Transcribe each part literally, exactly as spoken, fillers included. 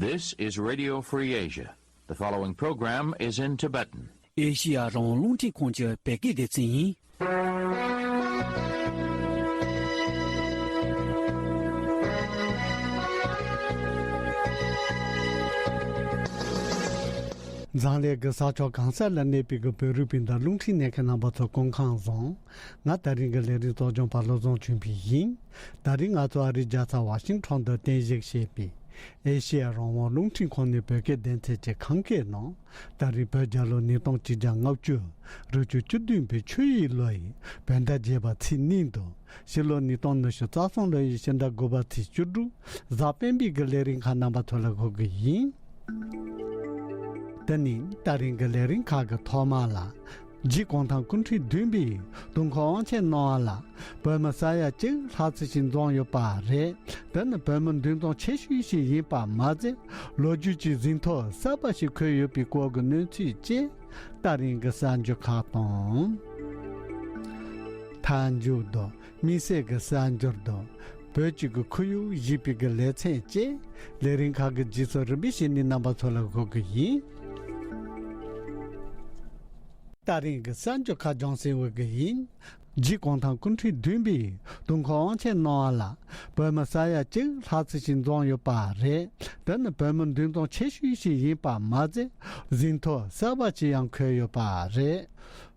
This is Radio Free Asia. The following program is in Tibetan. ཨེ་ཤི་ཡ་རང་དབང་རླུང་འཕྲིན་ཁང་གི་བོད་སྐད་སྡེ་ཚན་ཡིན། འཛམ་གླིང་གི་ས་ཕྱོགས་གང་ས་ལ་གནས་པའི་གི་བོད་རིགས་སྤུན་ཟླ་རླུང་འཕྲིན་གནས་མཁན་རྣམ་པ་ཚོ་སྐུ་ཁམས་བཟང་། ང་དེ་རིང་གི་ལས་རིམ་གཙོ་སྐྱོང་པ་བློ་བཟང་ཆོས་འཕེལ་ཡིན། དེ་རིང་ང་ཚོ་ཨ་རིའི་རྒྱལ་ས་ཝ་ཤིང་ཊོན་དུ་རྟེན་གཞི་བྱས་པའི་ཨེ་ཤེ་ཡ་རང་དབང་རླུང་འཕྲིན་ཁང་ནས་བོད་སྐད་སྡེ་ཚན་གྱི་ཁམས་སྐད་ནང་། དེ་རིང་བོད་རྒྱལ་ལོ་ཉིས་སྟོང་གཅིག་བརྒྱ་ལྔ་བཅུ། རུ་ཆུ་བཅུ་བདུན་པའི་ཆུ་ཡོས་ལོ་ཡི་བོད་ཟླ་བརྒྱད་པ་ཚེས་གཉིས་དང་། ཕྱི་ལོ་ཉིས་སྟོང་ཉི་ཤུ་རྩ་གསུམ་ལོ་ཡི་ཕྱི་ཟླ་དགུ་པ་ཚེས་བཅུ་དྲུག། གཟའ་སྤེན་པའི་གི་ལས་རིམ་ཁག་རྣམ་པ་ཚོ་ལ་གོ་གི་ཡིན། དེ་ནས་དེ་རིང་གི་ལས་རིམ་ཁག་གི་ཐོག་མ་ལ། རྗེ་གུང་ཐང་སྐུ་ཕྲེང་བདུན་པས་དུས་འཁོར་དབང་ཆེན་གནང་བ་ལ། བོད་མི་ས་ཡ་གཅིག་ལྷག་ཙམ་ཞིག་འཛོམས་ཡོད་པ་རེད། དེ་ནི་བོད་མི་འདུ་འཛོམས་ཆེ་ཤོས་ཤིག་ཡིན་པ་མ་ཟད། ལོ་རྒྱུས་ཀྱི་ཟིན་ཐོ་གསར་པ་ཞིག་འཁོད་ཡོད་པའི་སྐོར་གྱི་གནས་ཚུལ་བཅས། དེ་རིང་གི་གསར་འགྱུར་ཁག་དང་། མཐའ་མཇུག་ཏུ། དམིགས་བསལ་གྱི་གསར་འགྱུར་དང་། བོད་ཀྱི་གི་ཁོར་ཡུག་ཞེས་པའི་གི་ལེ་ཚན་བཅས། ལས་རིམ་ཁག་གི་རྗེས་སུ་རིམ་པས་བཤད་ནས་རྣམ་པ་ཚོ་ལ་གོ་གི་ཡིན། དེ་རིང་གི་གསར་འགྱུར་ཁག་སྦྱང་སྲིང་འོས་ཀྱི་ཡིན། རྗེ་གུང་ཐང་སྐུ་ཕྲེང་བདུན་པས་དུས་འཁོར་དབང་ཆེན་གནང་བ་ལ། བོད་མི་ས་ཡ་གཅིག་ལྷག་ཙམ་ཞིག་འཛོམས་ཡོད་པ་རེད། དེ་ནི་བོད་མི་འདུ་འཛོམས་ཆེ་ཤོས་ཤིག་ཡིན་པ་མ་ཟད། ཟིན་ཐོ་གསར་པ་ཅིག་ཡང་འཁོད་ཡོད་པ་རེད།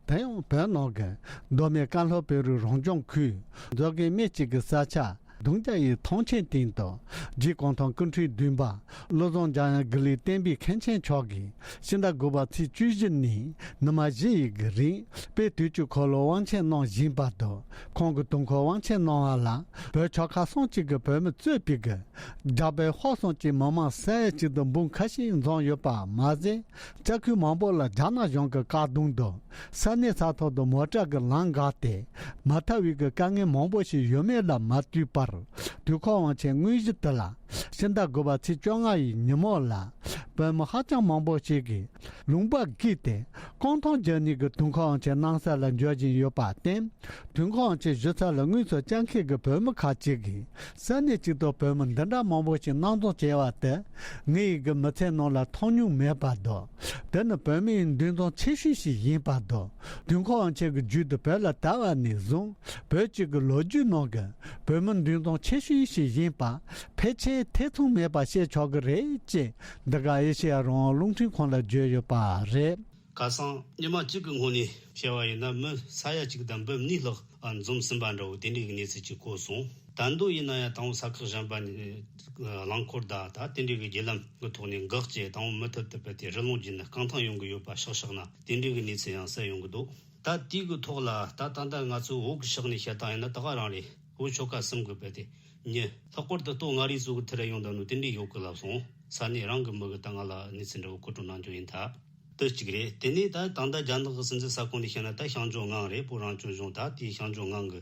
དེ་ཡང་བོད་ནང་གི་མདོ་སྨད་ཀན་ལྷོ་བོད་རིགས་རང་སྐྱོང་ཁུལ་མཛོ་རྒན་སྨད་ཅིག་གི་ས་ཆ་གདུང་རྒྱ་ཡི་ཐང་ཆེན་སྟེང་དུ། རྗེ་གུང་ཐང་སྐུ་ཕྲེང་བདུན་པ་བློ་བཟང་འཇམ་དབྱངས་དགེ་ལེགས་བསྟན་པའི་མཁན་ཆེན་མཆོག་གིས་ཕྱི་ཟླ་དགུ་པ་ཚེས་བཅུ་བཞི་ནས་ཉི་མ་བཞི་ཡི་གི་རིང་དཔལ་དུས་ཀྱི་འཁོར་ལོ་དབང་ཆེན་གནང་བཞིན་པ་དང་། ཁོང་གི་དུས་འཁོར་དབང་ཆེན་གནང་བ་ལ་བོད་ཆོལ་ཁ་གསུམ་གཅིག་གི་བོད་མི་གཙོས་པའི་གི་རྒྱ་བལ་ཧོར་གསུམ་གྱི་མི་མང་ས་ཡ་གཅིག་ཏུ་འབུམ་ཁ་ཤས་འཛོམས་ཡོད་པ་མ་ཟད། ས་ཁུལ་མང་པོ་ལ་རྒྱ་ནག་གཞུང་གི་བཀག་སྡོམ་དང་། ས་གནས་ས་ཐོག་ཏུ་མོ་ཊ་གི་ལམ་འགག་སྟེ། མ་ཐར་བའི་གི་དཀའ་ངལ་མང་པོ་ཞིག་ཡོད་མེད་ལ་མ་ལྟོས་པར། དུས་འཁོར་དབང་ཆེན་དངོས་གཞི་དེ་ལ། ཕྱི་ཟླ་དགུ་པ་ཚེས་བཅོ་ལྔ་ཡི་ཉིན་མོ་ལ། བོད་མི་ཧ་ཅང་མང་པོ་ཞིག་གིས། ལུང་པ་བརྒལ་ཏེ། རྐང་ཐང་རྒྱག་ནས་གི་དུས་འཁོར་དབང་ཆེན་གནང་ས་ལ་འབྱོར་བཞིན་ཡོད་པར་བརྟེན། དུས་འཁོར་དབང་ཆེན་ཞུ་ས་ལ་དངོས་སུ་བཅར་མཁན་གྱི་བོད་མི་ཁག་ཅིག་གིས། ས་གནས་གཅིག་ཏུ་བོད་མི་འདི་འདྲ་མང་པོ་ཞིག་སྣང་འཛོམས་བྱས་པ་དེ། ངའི་གི་མི་ཚེ་ནང་ལ་མཐོང་མྱོང་མེད་པ་དང་། དེ་ནི་བོད་མིའི་འདུ་འཛོམས་ཆེ་ཤོས་ཤིག་ཡིན་པ་དང་། དུས་འཁོར་དབང་ཆེན་གྱི་རྒྱུད་དུ་བོད་ལ་དར་བ་ནས་བཟུང་། བོད་ཀྱི་གི་ལོ་རྒྱུས་ནང་གི་བོད་མི་འདུ་འཛོམས་ཆེ་ཤོས་ཤིག་ཡིན་པ། ཕལ་ཆེར་ཐེ་ཚོམ་མེད་པ་བཤད་ཆོག་གི་རེད་ཅེས། འདི་ག་ཨེ་ཤེ་ཡ་རང་དབང་རླུང་འཕྲིན་ཁང་ལ་བརྗོད་ཡོད་པ་རེད། ཁ་སང་ཉི་མ་གཅིག་གི་སྔོན་ནས་བཤད་པ་ཡིན་ན། མི་ས་ཡ་གཅིག་དང་འབུམ་གཉིས་ལྷག་འཛོམས་ཟིན་པ་འདྲ་བོ་དེ་འདྲའི་གི་གནས་ཚུལ་ཅིག་གོ་སོང་། ད་དུང་ཡིན་ན་ཡང་དང་པོ་ས་ཁུལ་གཞན་པ་ནས་རླངས་འཁོར་དང་ད་དེ་འདྲའི་གི་བརྒྱུད་ལམ་གི་ཐོག་ནས་འགག་བྱས། དང་པོ་མུ་མཐུད་དུ་བུད་དེ་རི་ལུང་བརྒྱུད་ནས་རྐང་ཐང་ཡོང་གི་ཡོད་པ་ཤག་ཤག་ན། དེ་འདྲའི་གི་གནས་ཚུལ་ཡང་གསལ་ཡོང་གི་འདུག། ད་དེའི་གི་ཐོག་ལ་ད་ད་ལྟ་ང་ཚོའི་བོད་གི་ཕྱོགས་ནས་བཤད་སྟངས་ཡིན་ན། ད་ག་རང་རེད། བོད་ཆོལ་ཁ་གསུམ་གི་བུད་དེ་མྱི་ལྷག་པར་དུ་སྟོད་མངའ་རིས་ཚོ་གི་ཐུར་ར་ཡོང་བསྡད་ནོ་དེ་འདྲའི་ཡོད་གི་ལབ་སོང་། ས་གནས་རང་གི་མི་གི་ད་ང་ལ་གནས་ཚུལ་འདྲ་བོ་མཁོ་སྤྲོད་གནང་རྒྱུ་ཡིན་ད། དེ་གཅིག་རེད། དེ་ནས་ད་ད་ལྟ་རྒྱ་ནག་གི་སྲིད་འཛིན་ས་ཁོངས་ནས་བཤད་ན། ད་ཤང་ཇོ་ངང་རེད། བོད་རང་སྐྱོང་ལྗོངས། ད་དེའི་ཤང་ཇོ་ངང་གི་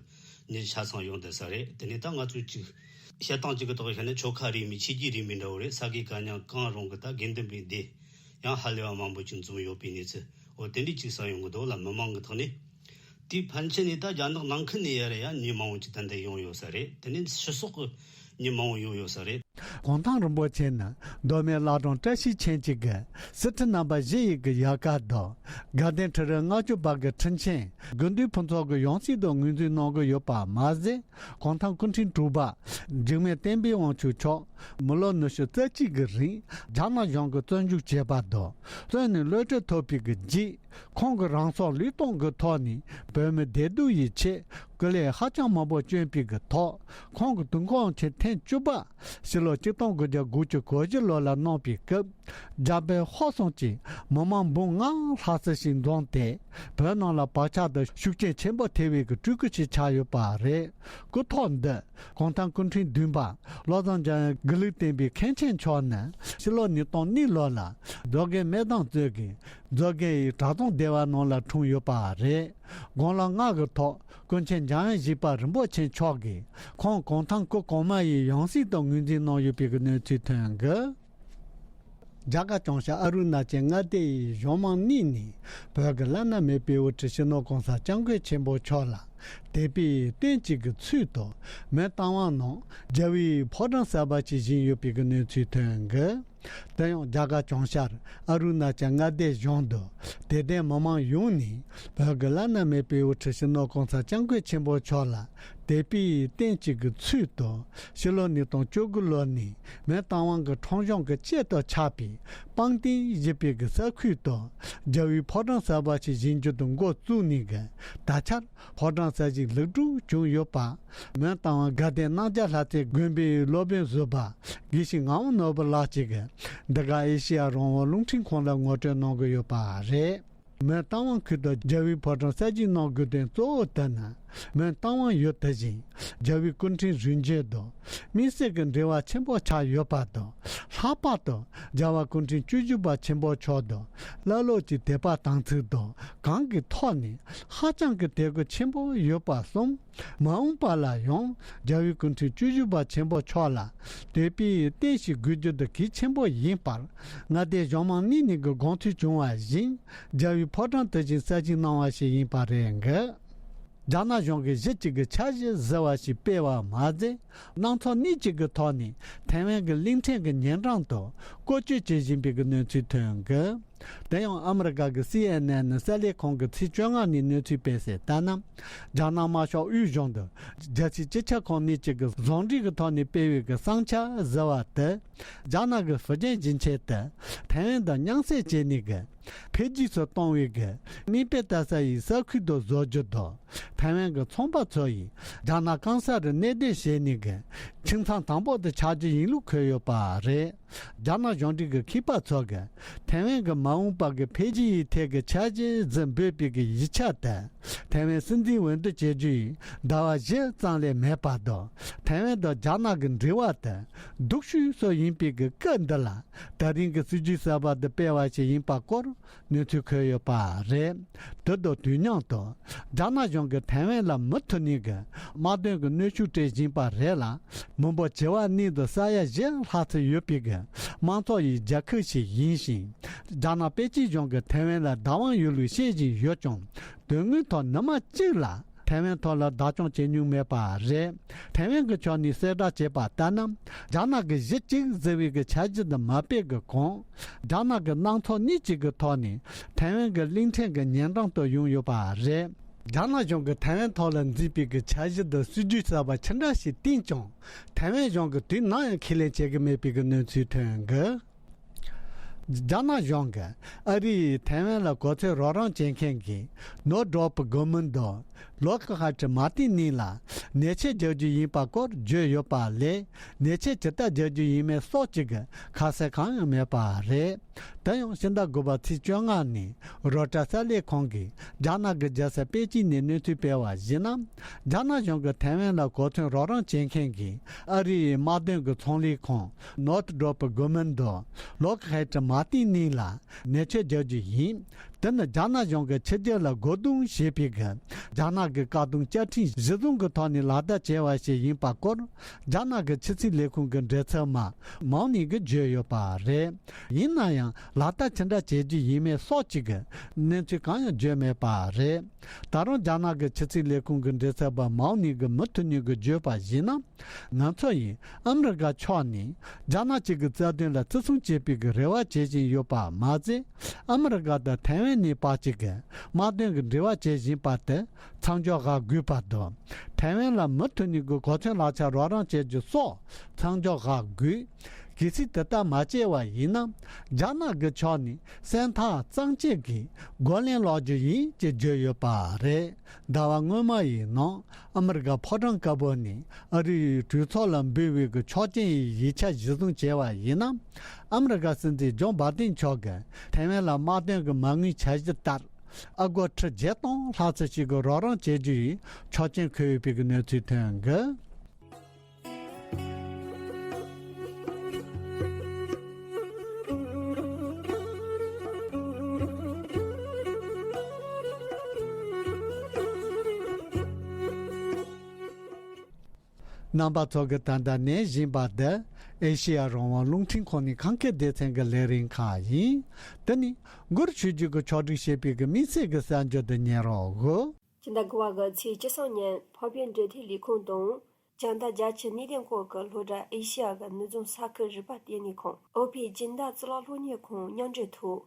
མྱི་ཆ་ཚང་ཡོང་བསྡད་ས་རེད། དེ་ནས་ད་ང་ཚོས་ཅིག་བཤད་སྟངས་ཅིག་གི་ཐོག་བཤད་ན། ཆོལ་ཁ་རིས་མེད། ཆོས་བརྒྱུད་རིས་མེད་འདྲ་བོ་རེད། ས་དགེ་བཀའ་རྙིང་གང་རུང་གི་ད་དགེ་འདུན་པའི་སྡེ་ཡང་ཧ་ལས་པ་མང་པོ་ཅིག་འཛོམས་ཡོད་པའི་གནས་ཚུལ། འོ་དེ་འདྲའི་ཅིག་གསལ་ཡོང་གི་འདུག་ལ། མི་མང་གི་ཐོག་ནས། དེའི་ཕན་ཆད་ནས་ད་རྒྱ་ནག་ནང་ཁུལ་ནས་ཡར་ཡང་མྱི་མང་བོ་ཅིག་ད་ལྟ་ཡོང་ཡོད་ས་རེད། དེ་ནས་ཕྱི་སོག་གི་མྱི་མང་བོ་ཡོང་ཡོད་ས་རེད། གུང་ཐང་རིན་པོ་ཆེ་ནི་མདོ་སྨད་བླ་བྲང་བཀྲ་ཤིས་ཆེན་གཅིག་གི་སི་ཁྲི་རྣམ་པ་བཞི་ཡི་གི་ཡལ་ག་དང་། དགའ་ལྡན་ཁྲི་རལ་ལྔ་བཅུ་པ་གི་ཁྲི་ཆེན་དགེ་འདུན་ཕུན་ཚོགས་ཀྱིས་ཡང་སྲིད་དུ་ངོས་འཛིན་གནང་གི་ཡོད་པ་མ་ཟད། གུང་ཐང་སྐུ་ཕྲེང་དྲུག་པ་འཇིགས་མེད་བསྟན་པའི་དབང་ཕྱུག་མཆོག་མི་ལོ་ཉི་ཤུ་རྩ་གཅིག་གི་རིང་རྒྱ་ནག་གཞུང་གིས་བཙོན་འཇུག་བྱས་པ་དང་། བཙོན་ནས་གློད་གྲོལ་ཐོབ་པའི་གི་རྗེས། ཁོང་གིས་རང་སྲོག་བློས་གཏོང་གི་ཐོག་ནས་བོད་མི་བདེ་སྡུག་ཡི་ཆེད་སྐུ་ལས་ཧ་ཅང་མང་པོ་བསྐྱོན་པའི་གི་ཐོག། ཁོང་གིས་དུས་འཁོར་དབང་ཆེན་ཐེངས་བཅུ་པ་ཕྱི་ལོ་ཆིག་སྟོང་དགུ་བརྒྱ་དགུ་བཅུ་གོ་བཞི་ལོ་ལ་གནང་པའི་སྐབས། རྒྱ་བལ་ཧོར་གསུམ་གྱི་མི་མང་འབུམ་ལྔ་ལྷག་ཙམ་ཞིག་འཛོམས་ཏེ། བོད་ནང་ལ་བག་ཆགས་དང་ཤུགས་རྐྱེན་ཆེན་པོ་ཐེབས་པའི་གི་སྤྲུལ་སྐུ་ཞིག་ཆགས་ཡོད་པ་རེད། སྐུ་ཐོག་འདི་གུང་ཐང་སྐུ་ཕྲེང་བདུན་པ་བློ་བཟང་འཇམ་དབྱངས་དགེ་ལེགས་བསྟན་པའི་མཁན་ཆེན་མཆོག་ནི་ཕྱི་ལོ་ཉིས་སྟོང་གཉིས་ལོ་ལ་མཛོ་རྒན་སྨན་ཐང་གཙོས་ཀྱི་མཛོ་རྒན་ཡི་གྲྭ་ཚང་སྡེ་བ་ནང་ལ་འཁྲུངས་ཡོད་པ་རེད། དགུང་ལོ་ལྔ་གི་ཐོག་ཀུན་མཁྱེན་འཇམ་དབྱངས་བཞི་པ་རིན་པོ་ཆེ་མཆོག་གིས་ཁོང་གུང་ཐང་སྐུ་གོང་མ་ཡི་ཡང་སྲིད་དུ་ངོས་འཛིན་གནང་ཡོད་པའི་གི་གནས་ཚུལ་ཐོན་གི། རྒྱ་གར་བྱང་ཤར་ཨ་རུ་ན་ཅལ་མངའ་སྡེ་ཡི་གཞུང་མང་གཉིས་ནས་བོད་ཀྱི་བླ་ན་མེད་པའི་དབུ་ཁྲིད་སྤྱི་ནོར་གོང་ས་སྐྱབས་མགོན་ཆེན་པོ་མཆོག་ལ་དད་པའི་རྟེན་གཅིག་གི་ཚུལ་དུ་མེ་བཏང་བ་ནང་རྒྱལ་བའི་ཕོ་བྲང་གསར་པ་ཞིག་བཞེངས་ཡོད་པའི་གི་གནས་ཚུལ་ཐོན་གི། དེ་ཡང་རྒྱ་གར་བྱང་ཤར་ཨ་རུ་ན་ཅལ་མངའ་སྡེ་གཞུང་དུ་དད་ལྡན་མི་མང་ཡོངས་ནས་བོད་ཀྱི་བླ་ན་མེད་པའི་དབུ་ཁྲིད་སྤྱི་ནོར་གོང་ས་སྐྱབས་མགོན་ཆེན་པོ་མཆོག་ལ་དད་པའི་རྟེན་གཅིག་གི་ཚུལ་དུ་ཕྱི་ལོ་ཉིས་སྟོང་བཅུ་དགུ་ལོ་ནས་མོན་རྟ་དབང་གི་འཁྲུངས་གཞུང་གི་དཀྱིལ་དུ་ཆགས་པའི་སྤང་སྟེང་ཞེས་པའི་གི་ས་ཁུལ་དུ་རྒྱལ་བའི་ཕོ་བྲང་གསར་པ་ཞིག་བཞེངས་རྒྱུ་དུ་འགོ་བཙུགས་ནས་གི་ད་ཆར་ཕོ་བྲང་གསར་བཞེངས་ལེགས་གྲུབ་བྱུང་ཡོད་པ། མོན་རྟ་དབང་དགའ་ལྡན་རྣམ་རྒྱལ་ལྷ་སའི་དགོན་པའི་སློབ་དཔོན་ཟུར་པ་དགེ་བཤེས་ངག་དབང་ནོར་བུ་ལགས་ཀྱིས་འདི་ག་ཨེ་ཤེ་ཡ་རང་དབང་རླུང་འཕྲིན་ཁང་ལ་ངོ་སྤྲོད་གནང་གི་ཡོད་པ་རེད། མོན་རྟ་དབང་ཁུལ་དུ་རྒྱལ་བའི་ཕོ་བྲང་གསར་བཞེངས་གནང་དགོས་དོན་གཙོ་བོ་དེ་ནི་མོན་རྟ་དབང་ཡུལ་དེ་བཞིན་རྒྱལ་བའི་སྐུ་ཕྲེང་རིམ་བྱོན་དང་དམིགས་བསལ་གྱི་འབྲེལ་བ་ཆེན་པོ་ཆགས་ཡོད་པ་དང་། ལྷག་པར་དུ་རྒྱལ་བ་སྐུ་ཕྲེང་བཅུ་བཞི་པ་ཆེན་པོ་མཆོག་དང་བླ་སློབ་ཀྱི་དད་པ་དམ་ཚིག་དང་གང་གི་ཐོག་ནས་ཧ་ཅང་གི་དད་གུས་ཆེན་པོ་ཡོད་པ་གསུམ། མ་འོངས་པ་ལ་ཡང་རྒྱལ་བའི་སྐུ་ཕྲེང་བཅུ་བཞི་པ་ཆེན་པོ་མཆོག་ལ་དད་པའི་རྟེན་ཞིག་དགོས་རྒྱུ་དེ་གལ་ཆེན་པོ་ཡིན་པར་མངའ་སྡེ་གཞུང་མང་གཉིས་ནས་ཀྱི་དགོངས་ཚུལ་བྱུང་བ་བཞིན་རྒྱལ་བའི་ཕོ་བྲང་དེ་བཞིན་གསར་བཞེངས་གནང་བ་ཞིག་ཡིན་པ་རེད་འགི། རྒྱ་ནག་གཞུང་གིས་གཞི་གཅིག་གི་འཆར་གཞི་ཟེར་བ་ཞིག་སྤེལ་བ་མ་ཟད། སྣ་ཚོགས་གནས་གཅིག་གི་ཐོག་ནས་ཐའེ་ཝན་གྱི་གླིང་ཕྲན་གྱི་ཉེ་འགྲམ་དུ་བཀོལ་སྤྱོད་བྱེད་བཞིན་པའི་གི་གནས་ཚུལ་ཐོན་གི། དེ་ཡང་ཨ་མི་རི་ཀ་གི་སི་ཨེན་ཨེན་གསར་ལས་ཁང་གིས་ཚེས་བཅོ་ལྔ་ཉིན་གནས་ཚུལ་སྤེལ་གསལ་ལྟར་ན། རྒྱ་ནག་དམར་ཤོག་དབུས་གཞུང་དུ་རྒྱལ་སྤྱིའི་སྤྱི་ཁྱབ་ཁང་གནས་གཅིག་གི་ཟུང་འབྲེལ་གྱི་ཐོག་ནས་སྤེལ་བའི་གི་གསང་འཆར་ཟེར་བ་དེ། རྒྱ་ནག་གི་ཧྥུ་ཅན་ཞིང་ཆེན་དེ་ཐའེ་ཝན་དང་མཉམ་བསྲེས་བྱས་ནས་གི་འཕེལ་རྒྱས་སུ་གཏོང་བའི་གི་མིག་དཔེ་ལྟ་ས་ཡི་ས་ཁུལ་དུ་བཟོ་རྒྱུ་དང་། ཐའེ་ཝན་གྱི་ཚོང་པ་ཚོ་ཡིས་རྒྱ་ནག་གང་ས་རུ་གནས་སྡོད་བྱས་ནས་གི་ཁྱིམ་ཚང་དང་པོ་དེ་ཆགས་རྒྱུ་ཡིན་ལུགས་འཁོད་ཡོད་པ་རེད། རྒྱ་ནག་གཞུང་འབྲེལ་གྱི་མཁས་པ་ཚོ་གིས་ཐའེ་ཝན་གྱི་མ་འོངས་པ་གི་འཕེལ་རྒྱས་ཡི་ཐད་ཀྱི་འཆར་གཞི་ཟིན་འབོད་པའི་གི་ཡིག་ཆ་དེ་ཐའེ་ཝན་སྲིད་འཛིན་འོས་བསྡུ་བྱེད་རྒྱུ་ཡི་ཟླ་བ་བཞི་ཙམ་ལས་མེད་པ་དང་། ཐའེ་ཝན་དང་རྒྱ་ནག་གི་འབྲེལ་བ་དེ་སྡུག་ཤོས་སུ་ཡིན་པའི་གི་སྐབས་འདི་ལ་ད་རིང་གི་སྲིད་ཇུས་གསར་པ་འདི་སྤེལ་བ་ཞིག་ཡིན་པ་སྐོར་གནས་ཚུལ་འཁོད་ཡོད་པ་རེད། དེ་དང་དུས་མཉམ་དུ་རྒྱ་ནག་གཞུང་གིས་ཐའེ་ཝན་ལ་མུ་མཐུད་ནས་ཀྱི་དམག་དོན་གྱི་གནོན་ཤུགས་སྤྲད་བཞིན་པ་རེད་ལ། མི་འབོར་བྱེ་བ་གཉིས་དང་ས་ཡ་བཞི་ལྷག་ཙམ་ཡོད་པའི་གི་དམངས་གཙོ་ཡི་རྒྱལ་ཁབ་ཞིག་ཡིན་ཞིང་། རྒྱ་ནག་པེ་ཅིན་གཞུང་གིས་ཐའེ་ཝན་ལ་བདག་དབང་ཡོད་ལུགས་བཤད་བཞིན་ཡོད་ཀྱང་། དོན་དངོས་ཐོག་ཉི་མ་གཅིག་ལ་ཐའེ་ཝན་ཐོག་ལ་བདག་སྐྱོང་བྱེད་མྱོང་མེད་པ་རེད། ཐའེ་ཝན་གྱི་ཕྱོགས་ནས་གསལ་བསྒྲགས་བྱས་པ་ལྟར་ན། རྒྱ་ནག་གི་གཞི་གཅིག་ཟེར་བའི་གི་འཆར་གཞི་འདི་མ་སྤེལ་གི་གོང་། རྒྱ་ནག་གི་གནམ་ཐོག་གཉིས་གཅིག་གི་ཐོག་ནས་ཐའེ་ཝན་གྱི་གླིང་ཕྲན་གྱི་ཉེ་འགྲམ་དུ་ཡོང་ཡོད་པ་རེད། རྒྱ་ནག་གཞུང་གིས་ཐའེ་ཝན་ཐོག་ལ་འཛིན་པའི་གི་འཆར་གཞི་འདི་སྲིད་ཇུས་གསར་པ་ཅི་འདྲ་ཞིག་བཏིང་ཀྱང་། ཐའེ་ཝན་གཞུང་གིས་དུས་ནམ་ཡང་ཁས་ལེན་བྱེད་ཀྱི་མེད་པའི་གི་གནས་ཚུལ་ཐོན་གི། རྒྱ་ནག་གཞུང་གིས་ཨ་རིས་ཐའེ་ཝན་ལ་གོ་མཚོན་རོགས་རམ་བྱེད་མཁན་གྱི་ནོར་ཌོབ་གོ་མིན་དང་ལོག་ཧ་ཊི་མ་ཏིན་གཉིས་ལ་ཉེས་ཆད་རྒྱག་རྒྱུ་ཡིན་པ་སྐོར་བརྗོད་ཡོད་པ་ལས། ཉེས་ཆད་ཇི་ལྟར་རྒྱག་རྒྱུ་ཡིན་མིན་སོགས་ཀྱི་གི་ཁ་གསལ་གང་ཡང་མེད་པ་རེད། དེ་ཡང་ཕྱི་ཟླ་དགུ་པ་ཚེས་བཅོ་ལྔ་ཉིན་རོའི་ཊར་གསར་ལས་ཁང་གིས་རྒྱ་ནག་གི་རྒྱལ་ས་པེ་ཅིན་ནས་གནས་ཚུལ་སྤེལ་བར་གཞིགས་ན། རྒྱ་ནག་གཞུང་གིས་ཐའེ་ཝན་ལ་གོ་མཚོན་རོགས་རམ་བྱེད་མཁན་གྱི་ཨ་རིའི་དམག་དོན་གྱི་ཚོང་ལས་ཁང་ནོར་ཌོབ་གོ་མིན་དང་ལོག་ཧ་ཊི་མ་ཏིན་གཉིས་ལ་ཉེས་ཆད་རྒྱག་རྒྱུ་ཡིན། དེ་ནི་རྒྱ་ནག་གཞུང་གིས་ཕྱི་རྒྱལ་ལ་རྒོལ་རྡུང་བྱེད་པའི་གི་རྒྱ་ནག་གི་བཀག་སྡོམ་བཅའ་ཁྲིམས་གཞི་བཟུང་གི་ཐོག་ནས་ལག་བསྟར་བྱས་པ་ཞིག་ཡིན་པ་སྐོར་རྒྱ་ནག་གི་ཕྱི་སྲིད་ལས་ཁུངས་ཀྱི་མགྲིན་ཚབ་པ་མང་ནས་ཀྱིས་བརྗོད་ཡོད་པ་རེད། ཡིན་ན་ཡང་ལག་བསྟར་ཅི་འདྲ་བྱེད་རྒྱུ་ཡིན་མིན་སོགས་ཀྱི་གི་གནས་ཚུལ་གང་ཡང་བརྗོད་མེད་པ་རེད། ད་རུང་རྒྱ་ནག་གི་ཕྱི་སྲིད་ལས་ཁུངས་ཀྱི་མགྲིན་ཚབ་པ་མང་ནས་ཀྱིས་མུ་མཐུད་ནས་ཀྱིས་བརྗོད་པར་གཞིགས་ན། ང་ཚོ་ཡིས་ཨ་མི་རི་ཀ་ཕྱོགས་ནས་རྒྱ་ནག་གཅིག་གི་རྩ་དོན་ལ་བརྩི་སྲུང་བྱེད་པའི་གི་རེ་བ་བྱེད་བཞིན་ཡོད་པ་མ་ཟད། ཨ་མི་རི་ཀ་དང་ཐའེ་ཝན་གཉིས་བར་གྱི་གི་དམག་དོན་གྱི་འབྲེལ་བ་བྱེད་བཞིན་པ་དེ་མཚམས་འཇོག་བྱ་དགོས་པ་དང་། ཐའེ་ཝན་ལ་མུ་མཐུད་ནས་ཀྱི་གོ་མཚོན་ལག་ཆ་རོགས་རམ་བྱེད་རྒྱུ་སོགས་མཚམས་འཇོག་བྱ་དགོས། གལ་སྲིད་དེ་ལྟར་མ་བྱས་པ་ཡིན་ན། རྒྱ་ནག་གི་ཕྱོགས་ནས་སེམས་ཐག་གཙང་བཅད་ཀྱིས་རྒོལ་ལན་སློག་རྒྱུ་ཡིན་ཅེས་བརྗོད་ཡོད་པ་རེད། ཟླ་བ་སྔོན་མ་ཡི་ནང་ཨ་མི་རི་ཀ་ཕོ་བྲང་དཀར་པོ་ནས་ཨ་རིའི་གྲོས་ཚོགས་ལ་འབུལ་བའི་གི་ཆོག་མཆན་ཡི་ཡིག་ཆ་གཞིར་བཟུང་བྱས་པ་ཡིན་ན། ཨ་མི་རི་ཀ་སྲིད་འཛིན་ཇོ་བྷའི་ཏིན་མཆོག་གིས་ཐའེ་ཝན་ལ་དམག་དོན་གྱི་མ་དངུལ་འཆར་གཞི་ལྟར་ཨ་སྒོར་ཁྲི་བརྒྱད་སྟོང་ལྷག་ཙམ་ཞིག་གི་རོགས་རམ་བྱེད་རྒྱུ་ཡི་ཆོག་མཆན་འཁོད་ཡོད་པའི་གི་གནས་ཚུལ་ཐོན་གི། རྣམ་པ་ཚོ་གིས་ད་ལྟ་ཉན་བཞིན་པ་འདི་ཨེ་ཤེ་ཡ་རང་དབང་རླུང་འཕྲིན་ཁང་ནས་ཁམས་སྐད་སྡེ་ཚན་གྱི་ལས་རིམ་ཁག་ཡིན། འདི་ནི་མགོ་ཆོས་བརྒྱུད་ཀྱི་ཕྱོགས་སྒྲིག་བྱས་པའི་གི་དམིགས་བསལ་གྱི་གསར་འགྱུར་འདི་ཉན་རོགས་ཞུ། སྤྱི་ཟླ་དགུ་པ་གི་ཚེས་བཅུ་གསུམ་ཉིན་འཕགས་པའི་འབྲེལ་མཐུད་ལས་ཁུངས་དང་ རྒྱང་ལྟ་རྒྱ་ཆེ་གནས་བརྟན་སྐོར་གྱི་སློབ་གྲྭ་ཨེ་ཤི་ཡ་གི་ནུབ་བྱང་ས་ཁུལ་རིག་པ་ལྟེ་གནས་ཁང་ཨོ་ཕི་སྦྱིན་བདག་གཙུག་ལག་སློབ་གཉེར་ཁང་མཉམ་འབྲེལ་ཐོག་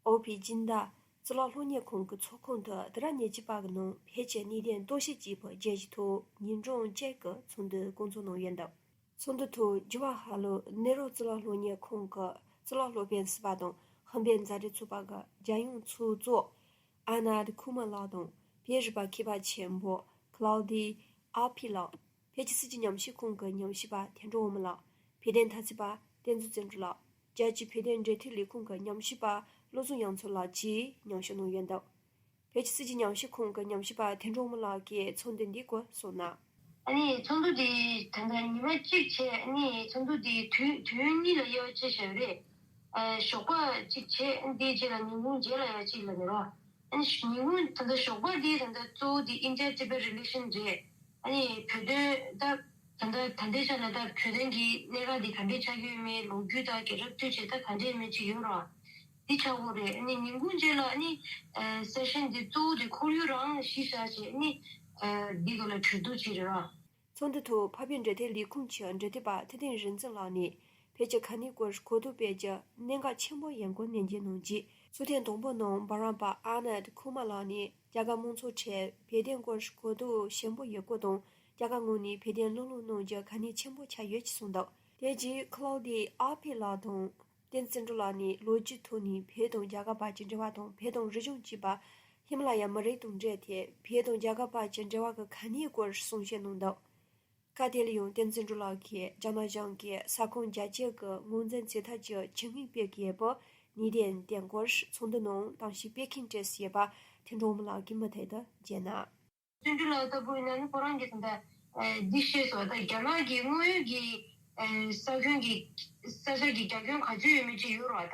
ཨོ་ཕི་སྦྱིན་བདག་གཙུག་ལག་སློབ་གཉེར་ཁང་གི་ཚོགས་ཁང་དུ་དུས་རབས་ཉེར་གཅིག་པ་གི་ནང་ཕལ་ཆེར་གནས་བརྟན་རྟོག་ཞིབ་ཅེས་པའི་བརྗོད་གཞི་ཐོག་ཉིན་གྲངས་བཅུ་གི་ཚོགས་འདུ་བསྐོང་ཚོགས་གནང་ཡོད་འདུག་ཚོགས་འདུ་ཐོག་ཇི་ཝ་ཧ་ལོ་ནེ་རོ་གཙུག་ལག་སློབ་གཉེར་ཁང་གི་གཙུག་ལག་སློབ་དཔོན་ཟུར་པ་དང་ཧམ་པའི་མཛའ་འབྲེལ་ཚོགས་པ་གི་རྒྱལ་ཡོངས་ཚོགས་གཙོ་ཨ་ན་ཏི་ཁུ་མ་ལགས་དང་བོད་རིག་པ་མཁས་པ་ཆེན་པོ་ཀླའུ་ཏི་ཨ་ཕི་ལགས། བོད་ཀྱི་སྲིད་ཀྱི་ཉམས་ཞིབ་ཁང་གི་ཉམས་ཞིབ་པ་དོན་གྲུབ་དབང་མོ་ལགས། བོད་དོན་འཐབ་རྩོད་པ་བསྟན་འཛིན་བརྩོན་འགྲུས་ལགས། རྒྱལ་སྤྱིའི་བོད་དོན་འབྲེལ་མཐུད་ལས་ཁུངས་ཀྱི་ཉམས་ཞིབ་པ་བློ་བཟང་དབྱངས་མཚོ་ལགས་བཅས་མཉམ་ཞུགས་གནང་ཡོད་འདུག་བོད་ཀྱི་སྲིད་ཀྱི་ཉམས་ཞིབ་ཁང་གི་ཉམས་ཞིབ་པ་དོན་གྲུབ་དབང་མོ་ལགས་ཀྱིས་ཚོགས་འདུ་འདིའི་སྐོར་གསུངས་ན། ཨ་ནི་ཚོགས་འདུ་འདི་ད་ལྟ་ཉི་མ་གཅིག་བྱས། ཨ་ནི་ཚོགས་འདུ་འདི་དུས་དུས་ཡུན་གཉིས་ལ་དབྱེ་བ་ཕྱེ་བཞག་རེད། ཨ་ཞོགས་པ་གཅིག་བྱས། ཨ་ནི་དེའི་རྗེས་ལ་ཉིན་གུང་རྗེས་ལ་ཡ་གཅིག་ལ་ཉེ་རོ། ཨ་ནི་ཉིན་གུང་ད་ལྟ་ཞོགས་པ་འདི་ད་ལྟ་གཙོ་བོ་འདི་India Tibet relation རེད། ཨ་ནི་བོད་དོན་ད་ད་ལྟ་ད་ལྟའི་ཆ་ལ་ད་བོད་དོན་གྱི་གནད་འགག་འདི་ག་འདྲས་ཆགས་ཀྱི་ཡོད་མེད། ལོ་རྒྱུས་དང་རྒྱལ་རབས་དུས་ཆེན་ད་ག་འདྲས་མེད་ཅིག་ཡོད་ར། འདི་ཆགས་ཀྱི་རེད། ཨ་ནི་ཉིན་གུང་རྗེས་ལ་ཨ་ནི་སེ་ཤན་འདི་གཙོ་བོ་འདི་ཁོར་ཡུག་རང་གཞི་བཞག་བྱས། ཨ་ནི་འདི་ག་ལ་གྲོས་བསྡུར་བྱས་རེད་ར། ཚོགས་འདུ་ཐོག་འཕགས་པའི་འབྲེལ་མཐུད་ལས་ཁུངས་ཀྱི་འབྲེལ་མཐུད་པ་ཐུབ་བསྟན་རིག་འཛིན་ལགས་ནས་བོད་ཀྱི་ཁ་གནོན་སྐོར་གོ་བསྡུར་སྤེལ་རྒྱུ་གནད་འགག་ཆེན་པོ་ཡིན་སྐོར་ནན་བརྗོད་གནང་རྗེས། ཚོགས་ཐེངས་དང་པོ་ནང་འབུམ་རམས་པ་ཨ་ནལ་ཁུ་མ་ལགས་ནས་རྒྱ་གར་མང་ཚོགས་ཁྲོད་བོད་དོན་སྐོར་གོ་བསྡུར་ཞིབ་པོ་ཡོད་སྐོར་དང་། རྒྱ་གར་ངོས་ནས་བོད་དོན་སློབ་སློབ་གནང་རྒྱུ་གལ་གནད་ཆེན་པོ་ཆགས་ཡོད་ཅེས་གསུངས་འདུག་དེ་རྗེས་ཁ་ལོ་ཌི་ཨ་ཕི་ལགས་དང་། བསྟན་འཛིན་སྒྲོལ་ལགས་ནས་ལོ་རྒྱུས་ཐོག་ནས་བོད་དང་རྒྱ་གར་བར་གྱི་འབྲེལ་བ་དང་། བོད་དང་རིག་གཞུང་གཅིག་པ་ཧི་མ་ལ་ཡ་མུ་རིགས་དང་འབྲེལ་ཏེ་བོད་དང་རྒྱ་གར་བར་གྱི་འབྲེལ་བ་གི་གལ་གནད་སྐོར་གསུང་བཤད་གནང་འདུག་སྐབས་དེ་ལ་ཡང་བསྟན་འཛིན་སྒྲོལ་ལགས་ཀྱིས་རྒྱ་ནག་གཞུང་གིས་ས་ཁོངས་རྒྱ་སྐྱེད་ཀྱི་ངོས་འཛིན་བྱེད་ཐབས་ཀྱི་ཇུས་ངན་སྤེལ་གྱི་ཡོད་པ་ནི་དོན་དེ་སྐོར་ཚོགས་འདུ་ནང་གཏམ་བཤད་སྤེལ་མཁན་བཀྲ་ཤིས་པ་དོན་གྲུབ་དབང་མོ་ལགས་ཀྱིས་མུ་མཐུད་དུ་བརྗོད་ན། བརྩོན་འགྲུས་ལགས་ལྟ་བུ་ཡིན་ན་ནི་ཁོ་རང་གིས་ད་ལྟ་འདི་ཤེས་སོང་། ད་རྒྱ་ནག་གི་དངོས་ཡོད་ཀྱི་ས་ཁྱོན་གྱི་ས་ཆ་གི་རྒྱ་ཁྱོན་ག་ཚོད་ཡོད་མེད་ཅིག་ཡོད་རེད་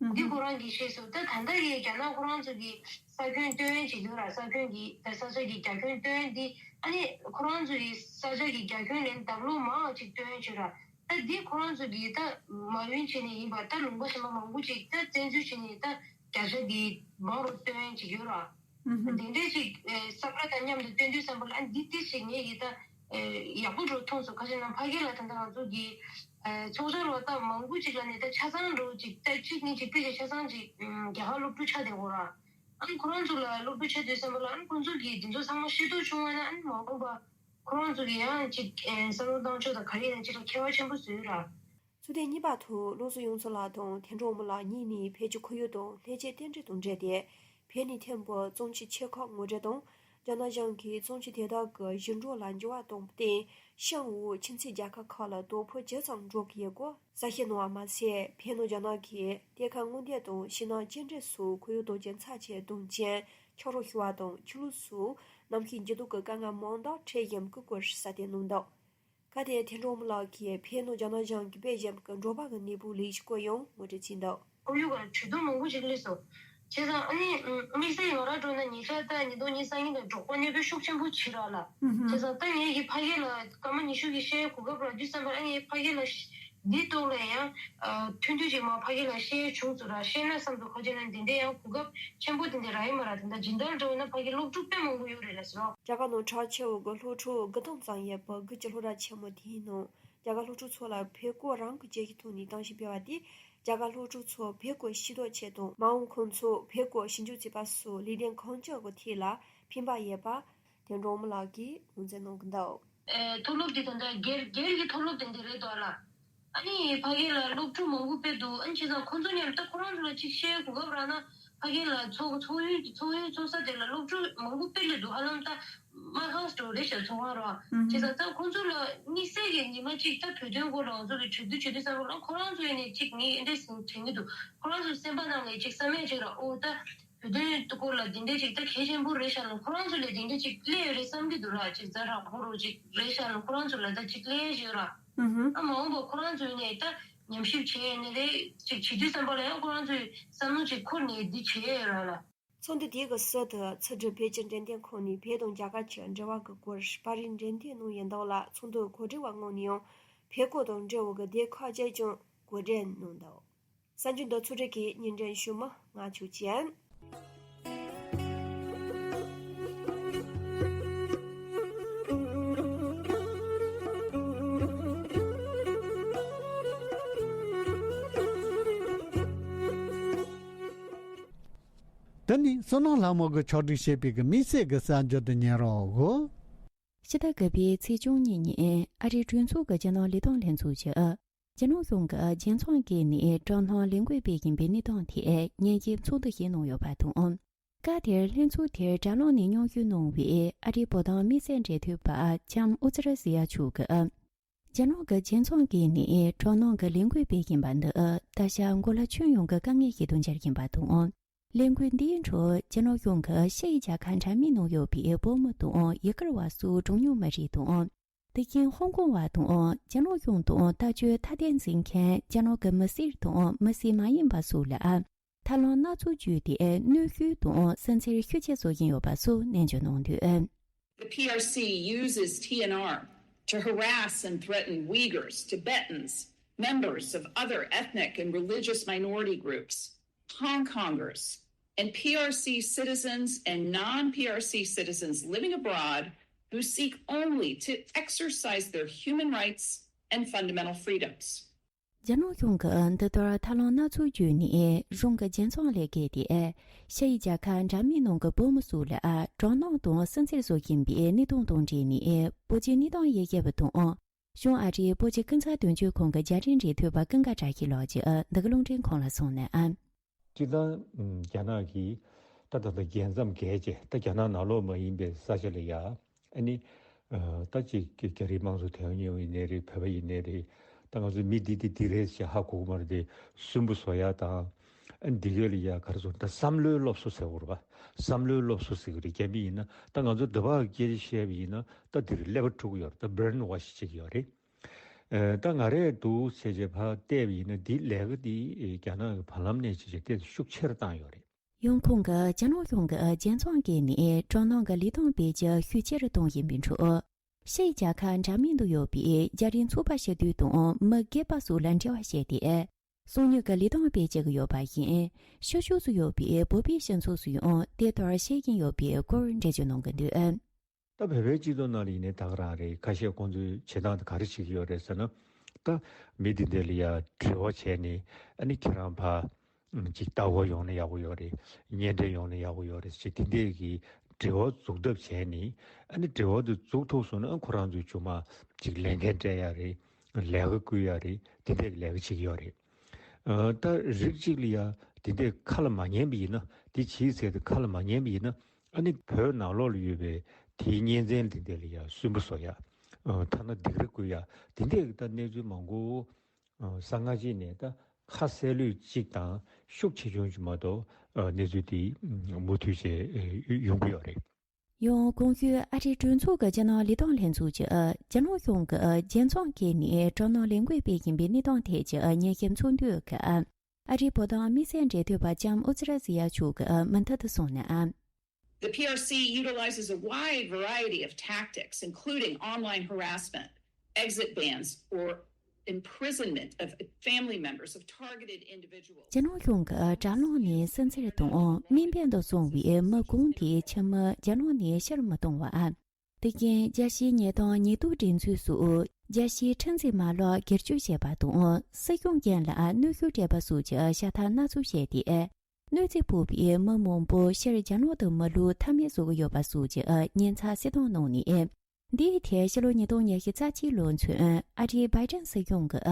བ། ད་འདི་ཁོ་རང་གིས་ཤེས་སོང་། ད་ད་ལྟ་གི་རྒྱ་ནག་ཁོ་རང་ཚོ་གི་ས་ཁྱོན་སྟོན་ཡས་ཅིག་ཡོད་ར། ས་ཁྱོན་གྱི་ད་ས་ཆ་གི་རྒྱ་ཁྱོན་སྟོན་ཡས་འདི། ཨ་ནི་ཁོ་རང་ཚོ་གི་ས་ཆ་གི་རྒྱ་ཁྱོན་ལས་ལྡབ་ལོག་མང་བ་ཅིག་སྟོན་ཡས་ཅིག་ར། ད་འདི་ཁོ་རང་ཚོ་གི་ད་མ་ཡུན་ཆད་ནས་ཡིན་པ་ད་ལུང་པ་གཞན་པ་མང་པོ་ཅིག་ད་བཙན་འཛུལ་བྱས་ནས་ད་བརྒྱ་ཆ་འདི་མང་རུ་སྟོན་ཡས་ཅིག་ཡོད་ར། ཨུ་ཧུ། དེ་འདྲས་ཅིག་ཨེ་བསམ་བློ་དང་མཉམ་དུ་བཏོན་དུས་བསམ་པ་ལ། ཨ་འདི་ཏིག་ཅིག་ངེད་ཀྱིས་ད་ཨེ་ཡག་པོ་འགྲོ་མཐོང་སོང་། ག་ཅི་ན་ཕ་གི་ལ་ད་ལྟ་ང་ཚོ་གི་ཨེ་ཚོགས་བཅར་བ་ད་མང་པོ་ཅིག་ལ་ནི་ད་ཆ་ཚང་འགྲོ་ཅིག་ད་གཅིག་གཉིས་ཅིག་དཔེ་ཆ་ཆ་ཚང་ཅིག་ཨམ་རྒྱ་གར་སློབ་ཕྲུག་ཆགས་བསྡད་ཡོད་ར། ཨ་ནི་ཁོ་རང་ཚོ་ལ་སློབ་ཕྲུག་ཆགས་དུས་བསམ་པ་ལ། ཨ་ནི་ཁོ་ཚོ་གིས་འདི་ཚོ་ཚང་མ་ཤེས་རྟོགས་བྱུང་བ་ན། ཨ་ནི་མ་འོངས་པ་ཁོ་རང་ཚོ་གིས་ཡང་ཅིག་ཨེ་བསམ་བློ་བཏང་ཕྱོགས་དང་ག་རེ་ཡིན་ན་ཅིག་ལ་ཁྱད་པར་ཆེན་པོ་བཟོས་ཡོད་ར། ཚོགས་ཐེངས་གཉིས་པ་ཐོག་བློ་བཟང་དབྱངས་མཚོ་ལགས་དང་དོན་གྲུབ་དབང་མོ་ལགས་གཉིས་ནས་བོད་ཀྱི་ཁོར་ཡུག་དང་ལྷན་སྐྱེས་རྟེན་འབྲེལ་དང་འབྲེལ་ཏེ། བོད་ནས་ཐོན་པའི་གཙང་ཆུའི་ཆུ་ཁག་ངོ་སྤྲོད་དང་། རྒྱ་ནག་གཞུང་གིས་གཙང་ཆུ་དེ་དག་གི་ཞིང་འབྲོག་ལ་འགྱུར་བ་གཏོང་སྟེ། ཤང་འོག་ཁྱིམ་མཚེས་རྒྱལ་ཁབ་ཁག་ལ་དོ་ཕོག་ཇི་ཙམ་འགྲོ་གི་ཡོད་སྐོར་གསལ་བཤད་གནང་བ་མ་ཟད། བོད་ནང་རྒྱ་ནག་གིས་གཏེར་ཁ་དངོས་འབྲེལ་དང་ཕྱི་ནང་སྐྱེལ་འདྲེན་སོགས་ཁོར་ཡུག་དོན་རྐྱེན་ཚབས་ཆེ་གཏོང་རྐྱེན་ཆགས་རོགས་ཞུ་བ་དང་། ཆོས་ལུགས་སོགས་གནམ་གཤིས་འགྱུར་ལྡོག་གི་དཀའ་ངལ་མང་དག་འཕྲད་བཞིན་པའི་སྐོར་གསལ་སྟོན་གནང་འདུག་སྐབས་དེར་དོན་གྲུབ་དབང་མོ་ལགས་ཀྱིས་བོད་ནང་རྒྱ་ནག་གཞུང་གིས་སྤེལ་བཞིན་པའི་འབྲོག་པ་གི་གནས་སྤོ་ལས་གཞི་སྐོར་ཡང་ངོ་སྤྲོད་བྱས་འདུག་ཁོར་ཡུག་ག་གྲོས་བསྡུར་མང་པོ་ཞིག་སླེབས་སོང་། བྱས་ཙང་ཨ་ནི་དམིགས་བསལ་ང་རང་འགྲོ་ན་ཉེ་ཆར་ད་ཉིས་སྟོང་ཉི་ཤུ་རྩ་གཉིས་ལ་འབྲོག་པ་གནས་སྤོ་ཤུགས་ཆེན་པོ་བྱས་ར་ལ། ཨུ་ཧུ། བྱས་ཙང་ད་ངེད་ཀྱི་ཕ་གི་ལ་སྐར་མ་ཉི་ཤུ་གི་བཤད་གོ་སྐབས་རག་དུས་བསམ་པ། ཨ་ངས་ཕ་གི་ལ་འདི་ཐོག་ལ་ཡང་ཐུང་ཐུང་ཅིག་མ་ཕ་གི་ལ་བཤད་བྱུང་ཚུལ་ར་བཤད་ན་བསམ་འདུག་ཁ་ཅིག་ན་འདི་འདྲའི་ཡང་གོ་སྐབས་ཆེན་པོ་དེ་འདྲ་རག་ཡོད་མ་རེད། ད་ལྟ་སྦྱིན་བདག་འདྲ་བོ་ན་ཕ་གི་སློབ་ཕྲུག་དཔེ་མང་པོ་ཡོད་རེད་ལ་ཟེར་རོ། རྒྱ་གར་ནང་གྲགས་ཆེ་བོ་གི་སློབ་ཕྲུག་དགུ་སྟོང་ཙམ་ཡོད་པའི་དགུ་གི་སློབ་གྲྭ་ཆེན་མོ་དེའི་ནང་རྒྱ་གར་སློབ་ཕྲུག་ཚོ་ལ་བོད་སྐོར་རང་གི་སྐད་ཡིག་ཐོག་ནས་གཏམ་བཤད་སྤེལ་བ་དེས་རྒྱ་གར་སློབ་ཕྲུག་ཚོ་བོད་སྐོར་ཤེས་རྟོགས་ཆེད་དང་། མ་འོངས་ཁོང་ཚོ་བོད་སྐོར་ཞིབ་འཇུག་བྱེད་པ་སོགས་ལས་དོན་གང་མགྱོགས་ཀྱི་ཐད་ལ་ཕན་པ་ཡོད་པ་དོན་གྲུབ་དབང་མོ་ལགས་ཀྱིས་ངོས་འཛིན་གནང་གི་འདུག་ཨེ་མཐོ་སློབ་དེ་ད་ལྟ་སྒེར་སྒེར་གྱི་མཐོ་སློབ་དེ་འདྲ་རེད་དོ་ལ། ཨ་ནི་ཕ་གི་ལ་སློབ་ཕྲུག་མང་པོ་དཔེ་འདུག་ཨ་ནི་བྱས་ཙང་ཁོང་ཚོ་མཉམ་ད་ཁོ་རང་ཚོ་ལ་ཅིག་བཤད་གོ་སྐབས་རག་ན། ཕ་གི་ལ་ཚོགས་ཚོགས་ཡུལ་ཚོགས་ཡུལ་ཚོགས་ས་དེ་ལ་སློབ་ཕྲུག་མང་པོ་དཔེ་སླེབས་འདུག་ཧ་ལམ་ད་མ་ཧའུ་སི་འདྲ་བོ་རེད་ཤག་ཚོགས་ཁང་ར། ཨུ་ཧུ། བྱས་ཙང་ད་ཁོང་ཚོ་ལ་དམིགས་བསལ་གྱི་ཉི་མ་གཅིག་ད་བོད་དོན་སྐོར་ལ་ང་ཚོ་གི་གྲོས་བསྡུར་བྱེད་དུས་ཙམ་པ་ལ་ཁོ་རང་ཚོ་ཡིན་ནས་ཅིག་ངས་ཨེ་འདྲས་ཟིན་དྲན་གྱི་འདུག་ཁོ་རང་ཚོ་སེམས་པ་ནང་ནས་ཅིག་བསམ་ཡས་ཅིག་ར། ཨོ་ད་བོད་དོན་སྐོར་ལ་འདི་འདྲས་ཅིག་ད་གལ་ཆེན་པོ་རེད་ཤག་ལ། ཁོ་རང་ཚོ་ལ་འདི་འདྲས་ཅིག་སླེབས་ཡོད་རེད་བསམ་གྱི་འདུག་ར། ཅིག་ཛ་དྲག་པོ་རུ་ཅིག་རེད་ཤག་ལ། ཁོ་རང་ཚོ་ལ་ད་ཅིག་སླེབས་ཡོད་ར། ཨུ་ཧུ། ཨ་མ་འོངས་པ་ཁོ་རང་ཚོ་ནས་ད་ཉམས་ཞིབ་བྱས་ནས་རེད་ཅིག་བྱེད་དུས་ཙམ་པ་ལ་ཡང་ཁོ་རང་ཚོས་བསམ་བློ་ཅིག་འཁོར་ནས་འདི་བྱས་ཡོད་ར་ལ། ཚོགས་འདུ་དེ་གི་ཟུར་དུ་ཚུལ་ཁྲིམས་བོད་ཀྱི་འབྲེལ་མཐུད་ཁང་ནས་བོད་དང་རྒྱ་གར་གྱི་འབྲེལ་བ་གི་སྐོར་པར་རིས་འགྲེམས་སྟོན་གནང་ཡོད་འདུག་ལ། ཚོགས་འདུ་གོ་སྒྲིག་པ་ངོས་ནས་ཡང་བོད་སྐོར་དང་འབྲེལ་བའི་གི་སྡེ་ཁག་ཅིག་ཀྱང་གོ་སྒྲིག་གནང་འདུག་གསར་འགྱུར་འདི་ཚོགས་སྒྲིག་གིས་ཉིན་དྲན་ཞུ་མ་ང་ཆོས་ཅན། ད་ནི་བསོད་ནམས་ལྷ་མོ་གིས་ཕྱོགས་སྒྲིག་བྱས་པའི་གི་དམིགས་བསལ་གྱི་གསར་འགྱུར་དེ་ཉན་རོགས། ཕྱི་ཟླ་དགུ་པའི་ཚེས་བཅུ་གཉིས་ཉིན་ཨ་རིའི་གྲོས་ཚོགས་ཀྱི་རྒྱ་ནག་ལས་དོན་ལྷན་ཚོགས་ཀྱིས་རྒྱ་ནག་གཞུང་གིས་རྒྱལ་ཚོང་བརྒལ་ནས་དྲག་སྣང་ལས་འགུལ་སྤེལ་བཞིན་པའི་གནས་སྟངས་ཐད་ཉེས་ཞིབ་ཚོགས་འདུ་ཞིག་གནང་ཡོད་པ་དང་། སྐབས་དེར་ལྷན་ཚོགས་དེར་དྲག་ལངས་ནས་མཉམ་ཞུགས་གནང་བའི་ཨ་རིའི་བོད་དོན་དམིགས་བསལ་འབྲེལ་མཐུད་པ་ལྕམ་ཨུ་ཛི་ར་ཟི་ཡ་མཆོག་གིས། རྒྱ་ནག་གི་རྒྱལ་ཚོང་བརྒལ་ནས་དྲག་སྣང་གི་ལས་འགུལ་སྤེལ་བཞིན་པ་འདི་ད་ཆ་གོ་ལ་ཁྱོན་ཡོངས་ཀྱི་དཀའ་ངལ་ཞིག་ཏུ་འགྱུར་བཞིན་པ་དང་། ལས་འགུལ་འདིའི་ཁྲོད་རྒྱ་ནག་གཞུང་གིས་ཕྱི་ཡི་རྒྱལ་ཁབ་འདྲ་མིན་ནང་ཡོད་པའི་བོད་མི་དང་ཡུ་གུར་བ་སོགས་གྲངས་ཉུང་མི་རིགས་དང་། དེ་བཞིན་ཧོང་ཀོང་བ་དང་རྒྱ་ནག་གཞུང་དང་ལྟ་སྤྱོད་ཐ་དད་འཛིན་མཁན་རྒྱ་ནག་གི་མི་སེར་དང་མི་སེར་མ་ཡིན་པ་སོགས་ལ་ཐབས་ལམ་སྣ་ཚོགས་བརྒྱུད་དེ་གནོན་ཤུགས་དང་སུན་གཙེར་ཤུགས་ཆེ་བཟོ་བཞིན་ཡོད་པ་སོགས་ནན་བརྗོད་གནང་འདུག། The P R C uses T N R to harass and threaten Uyghurs, Tibetans, members of other ethnic and religious minority groups, Hong Kongers, and P R C citizens and non-P R C citizens living abroad who seek only to exercise their human rights and fundamental freedoms. རྒྱ་ནག་གཞུང་གིས་འདི་ལྟར་ཐབས་ལམ་སྣ་ཚོགས་བརྒྱུད་ནས་རང་གི་རྒྱལ་ཚོང་ལས་ཀ་དེ་ཕྱི་ཡི་རྒྱལ་ཁབ་འདྲ་མིན་ནང་གི་བོད་མི་སོགས་ལ་དྲག་སྣང་དང་སུན་གཙེར་བཟོ་བཞིན་པའི་གནས་སྟངས་དང་འབྲེལ་ནས་བོད་ཀྱི་གནས་སྟངས་དབྱེ་ཞིབ་པ་དང་། གཞུང་ཨ་རིའི་བོད་ཀྱི་སྐུ་ཚབ་དོན་གཅོད་ཁང་གི་རྒྱ་རིགས་འབྲེལ་མཐུད་པ་ཀུན་དགའ་བཀྲ་ཤིས་ལགས་ཀྱིས་འདི་ག་རླུང་འཕྲིན་ཁང་ལ་གསུངས་ནས། སྤྱིར་བཏང་རྒྱ་ནག་གིས་ད་ད་ལྟ་རྒྱལ་མཚམས་བརྒལ་བྱས་ད་རྒྱ་ནག་ནང་ལོགས་མ་ཡིན་པའི་ས་ཆ་ལ་ཡ། ཨ་ནི། ད་ཅིག་རྒྱ་རིགས་དམངས་གཙོ་དོན་གཉེར་བ་ཡིན་ནའི་རེད། བོད་པ་ཡིན་ནའི་རེད། ད་ང་ཚོ་མི་འདི་འདི་འདི་རེད་ཞེས་ཧ་གོ་གི་མ་རེད་དེ། སུན་པོ་བཟོ་ཡ་དང་། ཨ་ནི་འདི་གས་ལ་ཡ་ག་རེ་ཟེར། ད་བསམ་བློའི་སློབ་གསོ་ཟེར་དགོས་རེད་པ། བསམ་བློའི་སློབ་གསོ་ཟེར་གི་རེད། རྒྱ་མི་ཡིན་ན་ད་ང་ཚོ་འདི་བར་སྐད་ཆ་བཤད་པ་ཡིན་ན་ད་འདིར་ཀླད་པ་འཁྲུག་གི་ཡོད་རེད། ད་brainwash བྱེད་ཀྱི་ཡོད་རེད། ད་ང་རས་འདུག་ཟེར་བྱས་ཕར་བལྟས་པ་ཡིན་ན་འདི་ལས་ཀ་འདི་རྒྱ་ནག་གི་བར་ལམ་ནས་བྱས་བྱས་ཏོག་ཙམ་ཤུགས་ཆེ་རུ་བཏང་ཡོད་རེད། ཡང་ཁོང་གིས་རྒྱ་ནག་གཞུང་གིས་རྒྱལ་ཚོང་བརྒལ་ནས་དྲག་སྣང་གི་ལས་དོན་སྤེལ་རྒྱ་ཤུགས་ཆེ་རུ་གཏོང་བཞིན་པའི་ཁྲོད། ཕྱིའི་རྒྱལ་ཁབ་འདྲ་མིན་དུ་ཡོད་པའི་རྒྱ་རིགས་ཚོགས་པ་ཆེ་བསྡུས་དང་མི་སྒེར་པ་སོགས་ལ་འབྲེལ་བ་བྱས་ཏེ། སང་ཉིན་གྱི་ལས་དོན་སྤེལ་བྱེད་ཀྱི་ཡོད་པ་ཡིན། ཕྱི་ཕྱོགས་སུ་ཡོད་པའི་བོད་པའི་སྤྱི་ཚོགས་སུ་ཡང་དེ་ལྟར་བཤད་ཀྱིན་ཡོད་པའི་སྐོར་འགྲེལ་བརྗོད་གནང་གི་འདུག། ད་བོད་པའི་སྤྱི་ཚོགས་ནང་ལ་ཡིན་ནའི་ད་ག་རང་རེད། ཁ་ཤས་ཁོང་ཚོས་བྱེད་སྟངས་དེ་ག་རེ་བྱེད་ཀྱི་ཡོད་རེད་ཟེར་ན། ད་མི་དེ་འདྲ་ལ་ཡ་འབྲེལ་བ་བྱས་ནས་ཨ་ནི་ཁྱེད་རང་ཕར་ཅིག་ལྟ་སྐོར་ཡོང་ན་ཡག་པོ་ཡོད་རེད། གཉེན་འཕྲད་ཡོང་ན་ཡག་པོ་ཡོད་རེད་ཅེས་དེ་འདྲས་ཀྱི་འབྲེལ་བ་འཛུགས་ཐབས་བྱས་ནས། ཨ་ནི་འབྲེལ་བ་དེ་འཛུགས་ཐུབ་སོང་ན་ཨ་ཁོ་རང་ཚོས་ཅུང་མ་ཅིག་ལས་འགན་སྤྲད་ཡ་རེད། ལས་ཀ་བསྐུལ་ཡ་རེད། དེ་འདྲས་ཀྱི་ལས་ཀ་བྱེད་ཀྱི་ཡོད་རེད། ཨ་ད་རིགས་གཅིག་ལ་ཡ་དེ་འདྲས་ཁ་ལ་མ་ཉན་པ་ཡིན་ན། དེ་བྱས་ཚེ་དེ་ཁ་ལ་མ་ཉན་པ་ཡིན་ན། ཨ་ནི་བོད་ནང་ལོགས་ལ་ཡོད་པའི་དེའི་གཉེན་ཚན་དེ་འདྲ་ལ་ཡ་སུན་པོ་བཟོ་ཡ། ཨ་ཐ་ན་སྡིགས་ར་བསྐུལ་ཡ་དེ་འདྲའི་ད་གནས་ཚུལ་མང་པོ། ཨ་གསང་སྔགས་ཅིག་ནས་ད་ཁ་གསལ་ལོས་གཅིག་དང་ཤུགས་ཆེ་ཆུང་ཅིག་མ་གཏོགས་ཨ་གནས་ཚུལ་དེ་མུ་མཐུད་བྱས་ཡོང་གི་ཡོད་རེད། ཡང་གོང་ཞུས་ཨ་རིའི་གྲོས་ཚོགས་ཀྱི་རྒྱ་ནག་ལས་དོན་ལྷན་ཚོགས་ཀྱིས་རྒྱ་ནག་གཞུང་གིས་རྒྱལ་ཚོང་བརྒལ་ནས་དྲག་སྣང་ལས་འགུལ་སྤེལ་བཞིན་པའི་གནས་སྟངས་ཐད་ཀྱི་ཉེན་ཁའི་ཚོགས་འདུའི་སྐབས། ཨ་རིའི་བོད་དོན་དམིགས་བསལ་འབྲེལ་མཐུད་པ་ལྕམ་ཨུ་ཛི་ར་ཛི་ཡ་མཆོག་གིས་མུ་མཐུད་དུ་གསུངས་ནས། The P R C utilizes a wide variety of tactics, including online harassment, exit bans, or imprisonment of family members of targeted individuals. རྒྱ་ནག་གཞུང་གིས་དྲག་སྣང་ནས་སུན་གཙེར་དང་དམིགས་འབེན་དུ་བཟུང་བའི་མི་ཁུངས་དེའི་ཕྱི་མི་རྒྱ་ནག་ནས་ཕྱིར་མི་གཏོང་བ། དེ་བཞིན་རྒྱལ་སྤྱིའི་ཉེས་དོན་ཉེས་གཏུག་སྒྲིག་འཛུགས་སུ་རྒྱལ་སྤྱིའི་ཁྲིམས་འཛིན་མ་ལག་སྒེར་གཅོད་བྱས་པ་དང་སྲིད་སྐྱོང་རྒྱུན་ལ་གནོན་ཤུགས་སྤྲད་པ་སོགས་ཀྱི་བྱ་ཐབས་སྣ་ཚོགས་བྱས་ཏེ། གནོད་འཚེ་ཕོག་པའི་མི་མང་པོ་ཕྱིར་རྒྱ་ནག་ཏུ་མི་ལོག་ཐབས་མེད་བཟོ་གི་ཡོད་པ་སོགས་ཀྱི་ཉེན་ཚབས་སེལ་གཏོང་གནང་ནས། འདིའི་ཐད་ཕྱི་ལོ་ཉིས་སྟོང་ཉི་ཤུ་རྩ་གཅིག་ལོ་ཚུན་ཨ་རིའི་བྷའི་ཏན་སྲིད་གཞུང་གིས་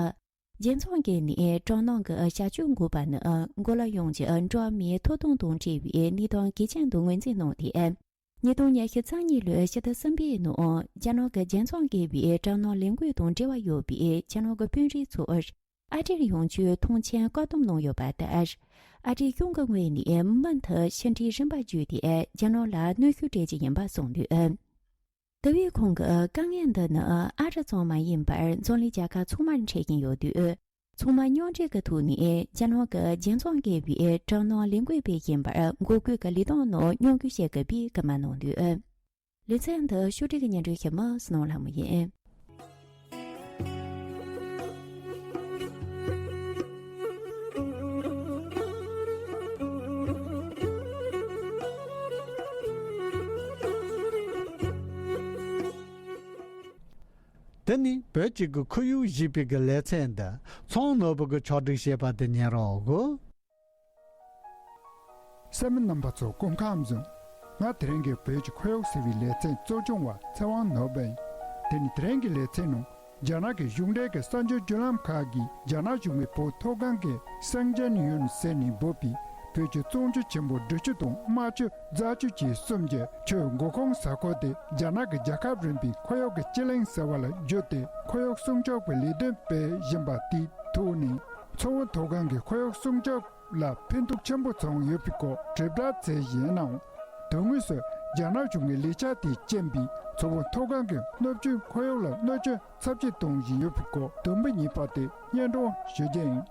རྒྱལ་ཚོང་བརྒལ་ནས་དྲག་སྣང་གི་བྱ་སྤྱོད་འགོག་པ་ནི་གོ་ལ་ཡོངས་ཀྱི་འགྲོ་བ་མིའི་ཐོབ་ཐང་དང་འབྲེལ་བའི་གནས་སྟངས་གལ་ཆེན་དུ་ངོས་འཛིན་གནང་སྟེ། ཉིས་སྟོང་ཉི་ཤུ་རྩ་གཉིས་ལོའི་ཕྱི་ཟླ་གསུམ་པའི་ནང་རྒྱ་ནག་གི་རྒྱལ་ཚོང་བརྒལ་བའི་དྲག་སྣང་ལས་འགུལ་དང་འབྲེལ་བ་ཡོད་པའི་རྒྱ་ནག་གི་དཔོན་རིགས་ཚོར་ཨ་རིར་ཡོང་རྒྱུའི་ཐོངས་མཆན་བཀག་སྡོམ་གནང་ཡོད་པ་ལྟར། ཨ་རིའི་གཞུང་གི་ངོས་ནས་མུ་མཐུད་ཕྱིར་འཐེན་རིམ་པ་བརྒྱུད་དེ་རྒྱ་ནག་ལ་གནོན་ཤུགས་སྤྲད་ཀྱི་ཡིན་པ་གསུངས་འདུག། དེ་བས་ཁོང་གིས་དཀའ་ངལ་འདི་ནི་ཨ་རི་ཙམ་མ་ཡིན་པར་འཛམ་གླིང་རྒྱལ་ཁབ་ཚང་མར་འཕྲད་ཀྱིན་ཡོད་དུས། ཚང་མ་མཉམ་འབྲེལ་གྱི་ཐོག་ནས་རྒྱ་ནག་གི་རྒྱལ་ཚོང་བརྒལ་བའི་དྲག་སྣང་ལས་འགུལ་སྤེལ་བཞིན་པར་འགོག་རྒོལ་གྱི་ལས་དོན་ནང་མཉམ་ཞུགས་བྱེད་དགོས་པའི་སྐུལ་མ་གནང་འདུག། ལེ་ཚན་འདི་ཕྱོགས་སྒྲིག་གི་སྙན་སྒྲོན་ཞུ་མི་བསོད་ནམས་ལྷ་མོ་ཡིན། དེ་ནི་བོད་ཀྱི་གི་ཁོར་ཡུག་ཞེས་པའི་གི་ལེ་ཚན་འདི་ཚོང་ནོར་བུ་གི་ཕྱོགས་སྒྲིག་བྱས་པ་དེ་ཉན་རོགས། གསན་མི་རྣམ་པ་ཚོ་སྐུ་ཁམས་བཟང་། ང་དེ་རིང་གི་བོད་ཀྱི་ཁོར་ཡུག་ཟེར་བའི་ལེ་ཚན་གཙོ་སྐྱོང་བ་ཚེ་དབང་ནོར་བུ་ཡིན། དེ་ནི་དེ་རིང་གི་ལེ་ཚན་ནང་རྒྱ་ནག་གི་གཞུང་འབྲེལ་གྱི་གསར་འགྱུར་བརྒྱུད་ལམ་ཁག་གིས་རྒྱ་ནག་གཞུང་གིས་བོད་མཐོ་སྒང་གི་སང་ཅན་ཡོན་ཟེར་ནས་འབོད་པའི་བོད་ཀྱི་གཙང་ཆུ་ཆེན་པོ་འབྲི་ཆུ་དང་རྨ་ཆུ་རྫ་ཆུ་བཅས་གསུམ་གྱི་ཆུ་མགོ་ཁུངས་ས་ཁུལ་དེ་རྒྱ་ནག་གི་རྒྱལ་ཁབ་རིམ་པའི་ཁོར་ཡུག་གི་སྤྱི་གླིང་ཟེར་བ་ལ་བསྒྱུར་ཏེ་ཁོར་ཡུག་སྲུང་སྐྱོབ་ཀྱི་ལས་དོན་སྤེལ་བཞིན་པ་དེའི་ཐོག་ནས་མཚོ་བོད་མཐོ་སྒང་གི་ཁོར་ཡུག་སྲུང་སྐྱོབ་ལ་ཕན་ཐོགས་ཆེན་པོ་བྱུང་ཡོད་པའི་སྐོར་དྲིལ་བསྒྲགས་བྱས་ཡིན་ནའང་། དོན་དངོས་སུ་རྒྱ་ནག་གཞུང་གི་ལས་འཆར་དེས་རྐྱེན་པས་མཚོ་བོད་མཐོ་སྒང་གི་སྣོད་བཅུད་ཁོར་ཡུག་ལ་གནོད་སྐྱོན་ཚབས་ཆེ་གཏོང་བཞིན་ཡོད་པའི་སྐོར་དུམ་བུ་གཉིས་པ་དེ་སྙན་སྒྲོན་ཞུ་རྒྱུ་ཡིན།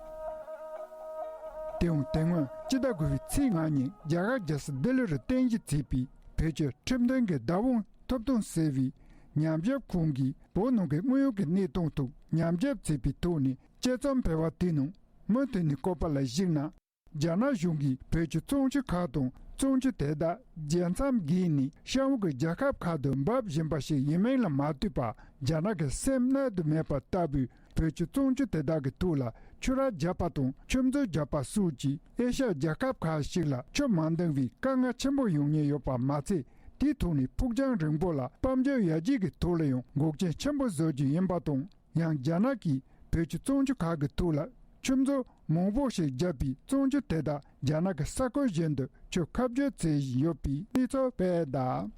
དེའང་དེ་སྔོན་སྤྱི་ཟླ་དགུ་པའི་ཚེས་ལྔ་ཉིན་རྒྱ་གར་རྒྱལ་ས་ལྡི་ལི་རུ་རྟེན་གཞི་བྱས་པའི་བོད་ཀྱི་ཁྲིམས་དོན་གྱི་བདག་དབང་ཐོབ་ཐང་ཟེར་བའི་ཉམས་ཞིབ་ཁང་གིས་བོད་ནང་གི་དངོས་ཡོད་ཀྱི་གནས་སྟངས་ཐོག་ཉམས་ཞིབ་བྱས་པའི་ཐོག་ནས་དཔྱད་རྩོམ་སྤེལ་བ་དེའི་ནང་མུ་མཐུད་ནས་བཀོད་པ་ལ་གཞིགས་ན། རྒྱ་ནག་གཞུང་གིས་བོད་ཀྱི་གཙང་ཆུ་ཁག་དང་གཙང་ཆུ་དེ་དག་རྒྱལ་མཚམས་བརྒལ་ནས་ཤར་འོག་གི་རྒྱལ་ཁབ་ཁག་ཏུ་འབབ་བཞིན་པ་ཞིག་ཡིན་མིན་ལ་མ་ལྟོས་པར་རྒྱ་ནག་གི་སེམས་གནས་དུ་མེད་པ་ལྟ་བུའི་བོད་ཀྱི་གཙང་ཆུ་དེ་དག་གི་ཐོག་ལ་ཆུ་རགས་རྒྱག་པ་དང་ཆུ་མཛོད་རྒྱག་པ་སོགས་ཀྱིས་ཨེ་ཤ་ཡ་རྒྱལ་ཁབ་ཁག་ཞིག་ལ་ཆུ་མ་འདང་བའི་དཀའ་ངལ་ཆེན་པོ་ཡོང་ཉེན་ཡོད་པ་མ་ཚད། དེའི་ཐོག་ནས་ཕུགས་རྒྱང་རིང་པོ་ལ་དཔལ་འབྱོར་ཡར་རྒྱས་ཀྱི་ཐོག་ལ་ཡང་འགོག་རྐྱེན་ཆེན་པོ་བཟོ་རྒྱུ་ཡིན་པ་དང་། ཡང་རྒྱ་ནག་གིས་བོད་ཀྱི་གཙང་ཆུ་ཁག་གི་ཐོག་ལ་ཆུ་མཛོད་མང་པོ་ཞིག་བརྒྱབ་པའི་གཙང་ཆུ་དེ་དག་རྒྱ་ནག་གི་ས་ཁུལ་གཞན་དུ་ཆུ་ཁ་བརྒྱུད་བྱེད་བཞིན་ཡོད་པའི་གནས་ཚུལ་སྤེལ་གདའ།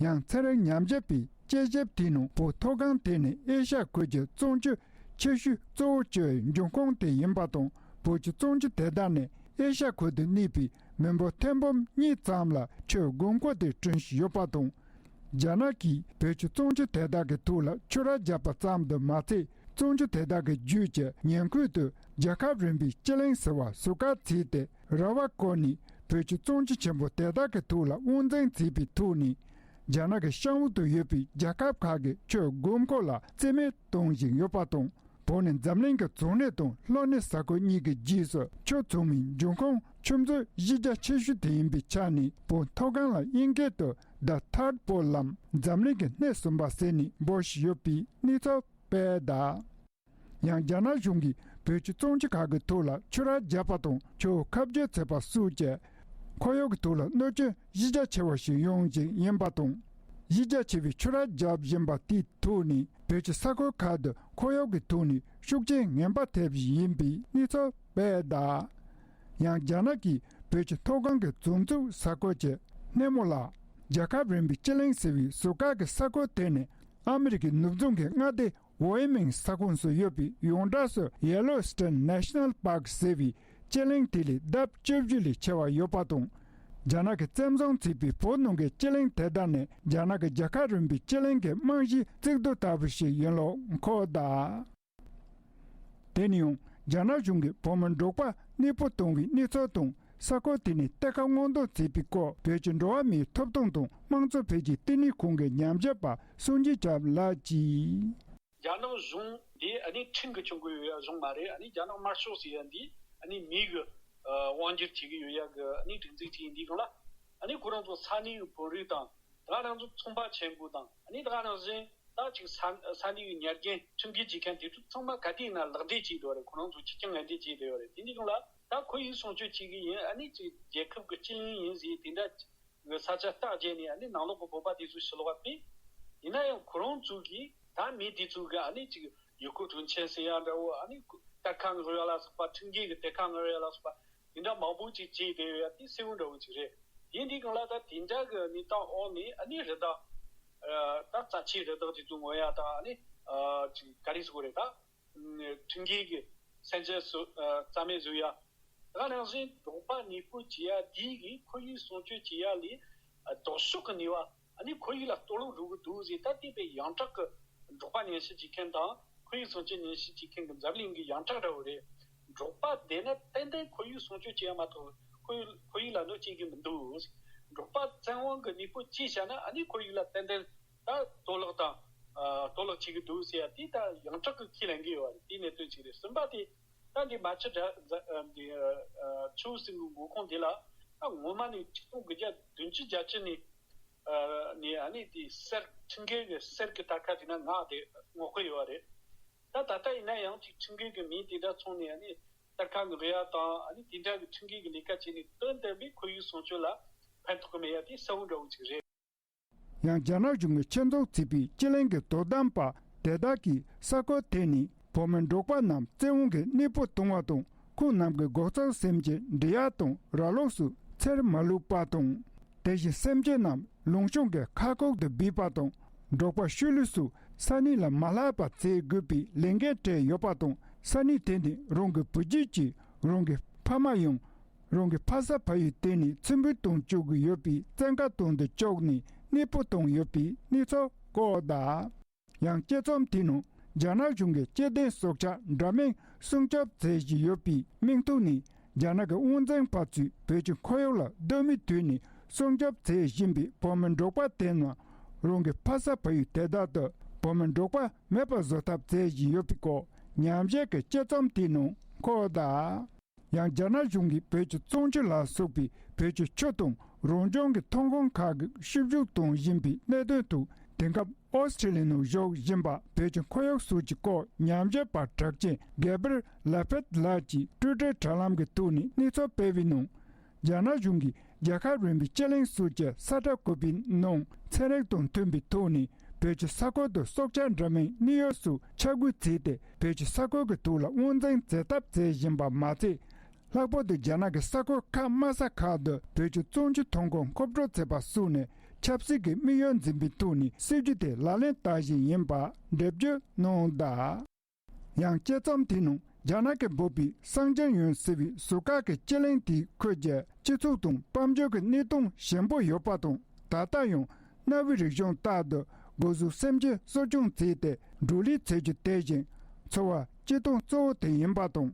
ཡང་ཚན་རིག་ཉམས་ཞིབ་པས་དཔྱད་ཞིབ་དེའི་ནང་བོད་མཐོ་སྒང་དེ་ནི་ཨེ་ཤ་ཡ་ཁུལ་གྱི་གཙང་ཆུ་ཆེ་ཤོས་གཙོ་བོ་བཅུའི་འབྱུང་ཁུངས་དེ་ཡིན་པ་དང་། བོད་ཀྱི་གཙང་ཆུ་དེ་དག་ནི་ཨེ་ཤ་ཡ་ཁུལ་དུ་གནས་པའི་མི་འབོར་ཐེར་འབུམ་གཉིས་ཙམ་ལ་ཆུའི་དགོས་མཁོ་དེ་བསྐྲུན་བཞིན་ཡོད་པ་དང་། རྒྱ་ནག་གིས་བོད་ཀྱི་གཙང་ཆུ་དེ་དག་གི་ཐོག་ལ་ཆུ་རགས་བརྒྱབ་པ་ཙམ་དུ་མ་ཚད། གཙང་ཆུ་དེ་དག་གི་རྒྱུད་ཀྱི་ཉེ་ཁུལ་དུ་རྒྱལ་ཁབ་རིམ་པའི་སྤྱི་གླིང་ཟེར་བ་བཟོ་བཀོད་བྱས་ཏེ། ར་བ་བརྐོས་ནས་བོད་ཀྱི་གཙང་ཆུ་ཆེན་པོ་དེ་དག་གི་ཐོག་ལ་དབང་འཛིན་བྱས་པའི་ཐོག་ནས། རྒྱ་ནག་གི་ཤར་འོག་ཏུ་ཡོད་པའི་རྒྱལ་ཁབ་ཁག་གི་ཆུའི་དགོས་མཁོ་ལ་རྩིས་མེད་གཏོང་བཞིན་ཡོད་པ་དང་། བོད་ནི་འཛམ་གླིང་གི་གཙང་གནས་དང་ལྷོ་གནས་ས་ཁུལ་གཉིས་ཀྱི་རྗེས་སུ་ཆུ་ཚང་མའི་འབྱུང་ཁུངས་ཆུ་མཛོད་གཞི་རྒྱ་ཆེ་ཤོས་དེ་ཡིན་པའི་ཆ་ནས། བོད་མཐོ་སྒང་ལ་དབྱིན་སྐད་དུ་The Third Pole ལམ། འཛམ་གླིང་གི་སྣེ་གསུམ་པ་ཟེར་ནས་འབོད་བཞིན་ཡོད་པའི་གནས་ཚུལ་སྤེལ་གདའ། ཡང་རྒྱ་ནག་གཞུང་གིས་བོད་ཀྱི་གཙང་ཆུ་ཁག་གི་ཐོག་ལ་ཆུ་རགས་བརྒྱབ་པ་དང་ཆུ་ཁ་བརྒྱུད་བྱས་པ་སོགས་ཀྱིས་ཁོར་ཡུག་གི་ཐོག་ལ་གནོད་སྐྱོན་གཞི་རྒྱ་ཆེ་བ་ཞིག་ཡོང་བཞིན་ཡིན་པ་དང་། གཞི་རྒྱ་ཆེ་བའི་ཆུ་རགས་བརྒྱབ་བཞིན་པ་དེའི་ཐོག་ནས་བོད་ཀྱི་ས་ཁུལ་ཁག་ཏུ་ཁོར་ཡུག་གི་ཐོག་ནས་ཤུགས་རྐྱེན་ངན་པ་ཐེབས་བཞིན་ཡིན་པའི་གནས་ཚུལ་སྤེལ་གདའ། ཡང་རྒྱ་ནག་གིས་བོད་ཀྱི་མཐོ་སྒང་གི་བྱང་ཕྱོགས་ས་ཁུལ་གྱི་སྣེ་མོ་ལ་རྒྱལ་ཁབ་རིམ་པའི་སྤྱི་གླིང་ཟེར་བའི་ཟུར་བཀག་གི་ས་ཁུལ་དེ་ནི་ཨ་མི་རི་ཀའི་ནུབ་བྱང་གི་མངའ་སྡེ་ཝའེ་མིང་ས་ཁོངས་སུ་ཡོད་པའི་ཡོངས་གྲགས་སུ་Yellowstone National Park ཟེར་བའི་སྤྱི་གླིང་དེ་ལས་ལྡབ་བཅུ་བཞི་ལས་ཆེ་བ་ཡོད་པ་དང་། རྒྱ་ནག་གིས་བཙན་བཟུང་བྱས་པའི་བོད་ནང་གི་སྤྱི་གླིང་དེ་དག་ནི་རྒྱ་ནག་གི་རྒྱལ་ཁབ་རིམ་པའི་སྤྱི་གླིང་གི་རྨང་གཞིའི་གཙུག་རྡོ་ལྟ་བུ་ཞིག་ཡིན་ལུགས་འཁོད་གདའ། དེ་ནས་ཡང་རྒྱ་ནག་གཞུང་གིས་བོད་མི་འབྲོག་པ་གནས་སྤོ་གཏོང་བའི་གནས་ཚུལ་དང་། ས་ཁུལ་དེ་ནས་གཏེར་ཁ་སྔོག་འདོན་བྱས་པའི་སྐོར་བོད་ཀྱི་འགྲོ་བ་མིའི་ཐོབ་ཐང་དང་དམངས་གཙོ་འཕེལ་རྒྱས་ལྟེ་གནས་ཁང་གི་ཉམས་ཞིབ་པ་སངས་རྒྱས་སྐྱབས་ལགས་ཀྱིས། རྒྱ་ནག་གཞུང་འདི་ཨ་ནི་ཁྲིམས་ཀྱི་གྱོང་གུད་ཡོད་ཡ་གཞུང་མ་རེད། ཨ་ནི་རྒྱ་ནག་དམར་ཤོག་ཟེར་ཡ་འདི་ཨ་ནི་མི་གི་ཨ་དབང་སྒྱུར་བྱེད་ཀྱི་ཡོད་ཡ་གི་ཨ་ནི་སྒྲིག་འཛུགས་ཅིག་ཡིན་དུས་སྒང་ལ། ཨ་ནི་ཁོ་རང་ཚོ་ས་གནས་ཀྱི་བོད་རིགས་དང་། ད་ག་རང་ཚོ་ཚོང་པ་ཆེན་པོ་དང་། ཨ་ནི་ད་ག་ནང་བཞིན་ད་ཅིག་ས་ས་གནས་ཀྱི་ཉར་རྒྱན་ཁྲིམས་འགལ་བྱེད་མཁན་དེ་ཚོ་ཚང་མ་ག་དུས་ཡིན་ན་ལག་འབྲེལ་བྱས་འདུག་རེད། ཁོ་རང་ཚོ་ཁྱི་རྐྱང་ངན་འབྲེལ་བྱས་བསྡད་ཡོད་རེད། དེ་འདྲའི་སྒང་ལ་ད་ཁོར་ཡུག་སྲུང་སྐྱོབ་བྱེད་ཀྱི་ཡིན། ཨ་ནི་ཅིག་རྒྱལ་ཁབ་ཀྱི་སྤྱི་གླིང་ཡིན་ཟེར་དེ་འདྲ་གི་ས་ཆ་རྟགས་བརྒྱབ་ནས་ཨ་ནི་ནང་ལོགས་ཀྱི་བོད་པ་དེ་ཚོ་ཕྱིར་ལོག་པ་དཔེ། ཡིན་ན་ཡང་ཁོ་རང་ཚོ་གིས་ད་མི་དེ་ཚོ་གི་ཨ་ནི་ཅིག་ཡུལ་སྐོར་དོན་ཆེན་ཟེར་ཡ་འདྲ་བོ། ཨ་ནི་གཏེར་ཁ་བསྔོག་ཡ་ལ་སོགས་པ། ཁྲིམས་འགལ་གྱི་གཏེར་ཁ་བསྔོག་ཡ་ལ་སོགས་པ། དེ་འདྲ་མང་པོ་ཅིག་བྱས་བསྡད་ཡོད་ཡ་དེ་གསལ་བོ་འདྲ་བོ་ཅིག་རེད། དེ་འདི་སྒང་ལ་ད་དེ་འདྲ་གི་གནས་སྟངས་འོག་ནས་ཨ་ནི་རི་དྭགས། ཨ་ད་རྩ་ཆེའི་རི་དྭགས་དེ་ཚོ་ངོ་ཡ་དང་། ཨ་ནི་ཨ་ཅིག་ག་རེ་ཟེར་དགོས་རེད། ད་ཁྲིམས་འགལ་གྱི་སེམས་ཅན་སོ་ཨ་རྩ་མེད་བཟོ་ཡ། ད་ག་ནང་བཞིན་འབྲོག་པ་གནས་སྤོ་བྱེད་ཡ་དེ་གི་ཁོར་ཡུག་སྲུང་སྐྱོབ་བྱེད་ཡ་ལས་ཨ་ལྡོག་ཕྱོགས་ཀྱི་ནུས་པ། ཨ་ནི་ཁོར་ཡུག་ལ་གཏོར་བརླག་འགྲོ་གི་འདུག་ཟེར། ད་དེ་དཔེ་ཡོངས་གྲགས་ཀྱི་འབྲོག་པ་ཉམས་ཞིབ་བྱེད་མཁན་དང་ཁོར་ཡུག་སྲུང་སྐྱོབ་ཉམས་ཞིབ་བྱེད་མཁན་གྱི་འཛམ་གླིང་གི་ཡོངས་གྲགས་འདྲ་བོ་རེད། འབྲོག་པ་བསྡད་ན་ཏན་ཏན་ཁོར་ཡུག་སྲུང་སྐྱོབ་བྱེད་ཡ་མ་གཏོགས་ཁོར་ཡུག་ཁོར་ཡུག་ལ་གནོད་སྐྱེལ་གྱི་མི་འདུག། འབྲོག་པ་བཙན་དབང་གིས་གནས་སྤོ་བྱས་བཞག་ན་ཨ་ནི་ཁོར་ཡུག་ལ་ཏན་ཏན་ད་གཏོར་བརླག་དང་། ཨ་གཏོར་བརླག་བྱེད་ཀྱི་འདུག་ཟེར་ཡ་དེ་ད་ཡོངས་གྲགས་ཀྱི་ཁས་ལེན་གྱི་ཡོད་རེད། དེ་གནད་དོན་གཅིག་རེད། གསུམ་པ་དེ་ད་འདི་རྨ་ཆུ་རྫ་འདི་ཆུ་བོ་ཟེར་གྱི་མགོ་ཁུངས་དེ་ལ་ད་ངོ་མ་ནས་ཆིག་སྟོང་དགུ་བརྒྱ་བདུན་ཅུ་བརྒྱད་ཅུ་ནས། ཨ་ནས་ཨ་ནི་དེ་གསེར་ཁྲིམས་འགལ་གྱི་གསེར་གྱི་རྟ་ཁ་དེ་ན་མངགས་ཏེ་སྔོག་གི་ཡོད་རེད། ད་ད་ལྟ་ཡིན་ན་ཡང་ཅིག་ཁྲིམས་འགལ་གྱི་མི་དེ་འདྲ་ཚོང་ནས་ཨ་ནི་ གཏེར་ཁ་འགག་ཡ་དང་ཨ་ནི་དེ་འདྲ་གི་ཁྲིམས་འགལ་གྱི་ལས་ཀ་བྱས་ནས་དོན་དམ་པའི་ཁོར་ཡུག་སྲུང་སྐྱོབ་ལ་ཕན་ཐོགས་ཀྱི་མེད་ཡ་དེ་གསལ་བོ་འདྲ་བོ་ཅིག་རེད། ཡང་རྒྱ་ནག་གཞུང་གི་ཁྱིམ་ཚང་བརྩིས་པའི་སྤྱི་གླིང་གི་དོ་དམ་པ་དེ་དག་གིས་ས་ཁུལ་དེ་ནས་བོད་མི་འབྲོག་པ་རྣམས་བཙན་དབང་གིས་གནས་སྤོ་གཏོང་བ་དང་། ཁོང་རྣམས་ཀྱི་སྒོ་རྩར་སེམས་ཅན་འབྲི་གཡག་དང་ར་ལོག་སོགས་འཚེར་མ་ལུས་པ་དང་། དེ་བཞིན་སེམས་ཅན་རྣམས་ལུང་གཤོང་གི་ཁ་ཁོག་ཏུ་སྦས་པ་དང་། འབྲོག་པ་ཤུལ་ལུས་སུ་ས་གནས་ལ་མ་ལྷག་པ་བྱེད་དགོས་པའི་ལས་འགན་སྤྲད་ཡོད་པ་དང་། ས་གནས་དེ་ནི་རང་གི་བུ་རྒྱུད་ཀྱིས་རང་གི་ཕ་མ་ཡང་རང་གི་ཕ་ས་ཕ་ཡུལ་དེ་ནས་ཚེ་འཕོས་གཏོང་བཅུག་གི་ཡོད་པའི་བཙན་བཀའ་དོན་དུ་བཅུག་ནས་གནས་སྤོ་བཏང་ཡོད་པའི་གནས་ཚུལ་བཀོད་གདའ། ཡང་དཔྱད་རྩོམ་དེའི་ནང་རྒྱ་ནག་གཞུང་གི་སྐྱེ་ལྡན་སྲོག་ཆགས་འདྲ་མིན་སྲུང་སྐྱོབ་མཛད་བཞིན་ཡོད་པའི་མིང་ཐོག་ནས། རྒྱ་ནག་གི་དབང་འཛིན་པ་ཚོས་བོད་ཀྱི་ཁོར་ཡུག་ལ་གདོད་མའི་དུས་ནས་སྲུང་སྐྱོབ་མཛད་བཞིན་པའི་བོད་མི་འབྲོག་པ་དེ་རྣམས་རང་གི་ཕ་ས་ཕ་ཡུལ་དེ་དག་ཏུ་བོད་མི་འབྲོག་པ་མེད་པར་བཟོ་ཐབས་མཛད་བཞིན་ཡོད་པའི་སྐོར་ཉམས་ཞིབ་ཀྱི་དཔྱད་རྩོམ་དེའི་ནང་འཁོད་གདའ། ཡང་རྒྱ་ནག་གཞུང་གིས་བོད་ཀྱི་གཙང་ཆུ་ལ་སོགས་པའི་བོད་ཀྱི་ཆུ་དང་རང་བྱུང་གི་ཐོན་ཁུངས་ཁག་གི་ཕྱིར་བསྒྱུར་གཏོང་བཞིན་པའི་གནད་དོན་ཐོག་དེང་སྐབས་ཨོ་སི་ཁྲི་ལི་ནང་བཞུགས་བཞིན་པ་བོད་ཀྱི་ཁོར་ཡུག་སོགས་ཀྱི་སྐོར་ཉམས་ཞིབ་པ་གྲགས་ཅན་གེ་བིར་ལ་ཕེད་ལགས་ཀྱིས་ཊུའི་ཊར་དྲ་ལམ་གྱི་ཐོག་ནས་གནས་ཚུལ་སྤེལ་བའི་ནང་། རྒྱ་ནག་གཞུང་གིས་རྒྱལ་ཁབ་རིམ་པའི་སྤྱི་གླིང་སོགས་ཀྱི་ས་ཁྲ་བཀོད་པའི་ནང་ཚན་རིག་དང་མཐུན་པའི་ཐོག་ནས་བོད་ཀྱི་ས་ཁུལ་དུ་སྲོག་ཆགས་འདྲ་མིན་གནས་ཡུལ་སོགས་ཆ་བགོས་བྱས་ཏེ། བོད་ཀྱི་ས་ཁུལ་གྱི་ཐོག་ལ་དབང་འཛིན་བྱེད་ཐབས་བྱེད་བཞིན་པ་མ་ཚད། ལྷག་པར་དུ་རྒྱ་ནག་གི་ས་ཁུལ་ཁག་དམའ་ས་ཁག་ཏུ་བོད་ཀྱི་གཙང་ཆུ་ཐོན་ཁུངས་མཁོ་སྤྲོད་བྱེད་པ་སོགས་ནས་ཆབ་སྲིད་ཀྱི་དམིགས་ཡུལ་འཛིན་པའི་ཐོག་ནས་སྲིད་ཇུས་དེ་ལག་ལེན་བསྟར་བཞིན་ཡིན་པ་འགྲེལ་བརྗོད་གནང་གདའ། ཡང་དཔྱད་རྩོམ་དེའི་ནང་རྒྱ་ནག་གིས་འབོད་པའི་སང་ཅིན་ཡོན་ཟེར་བའི་ཟུར་བཀག་གི་སྤྱི་གླིང་དེའི་ཁུལ་གྱི་སྤྱི་ཚོགས་དང་དཔལ་འབྱོར་གྱི་གནས་སྟངས་ཞན་པོ་ཡོད་པ་དང་། ད་ལྟ་ཡང་གནའ་བོའི་རིག་གཞུང་ལྟར་དུ་སྒོ་ཟོག་སེམས་ཅན་གསོ་སྐྱོང་བྱས་ཏེ་འབྲོག་ལས་བྱེད་རྒྱུ་དེ་བཞིན་འཚོ་བ་སྐྱེལ་སྟངས་གཙོ་བོ་དེ་ཡིན་པ་དང་།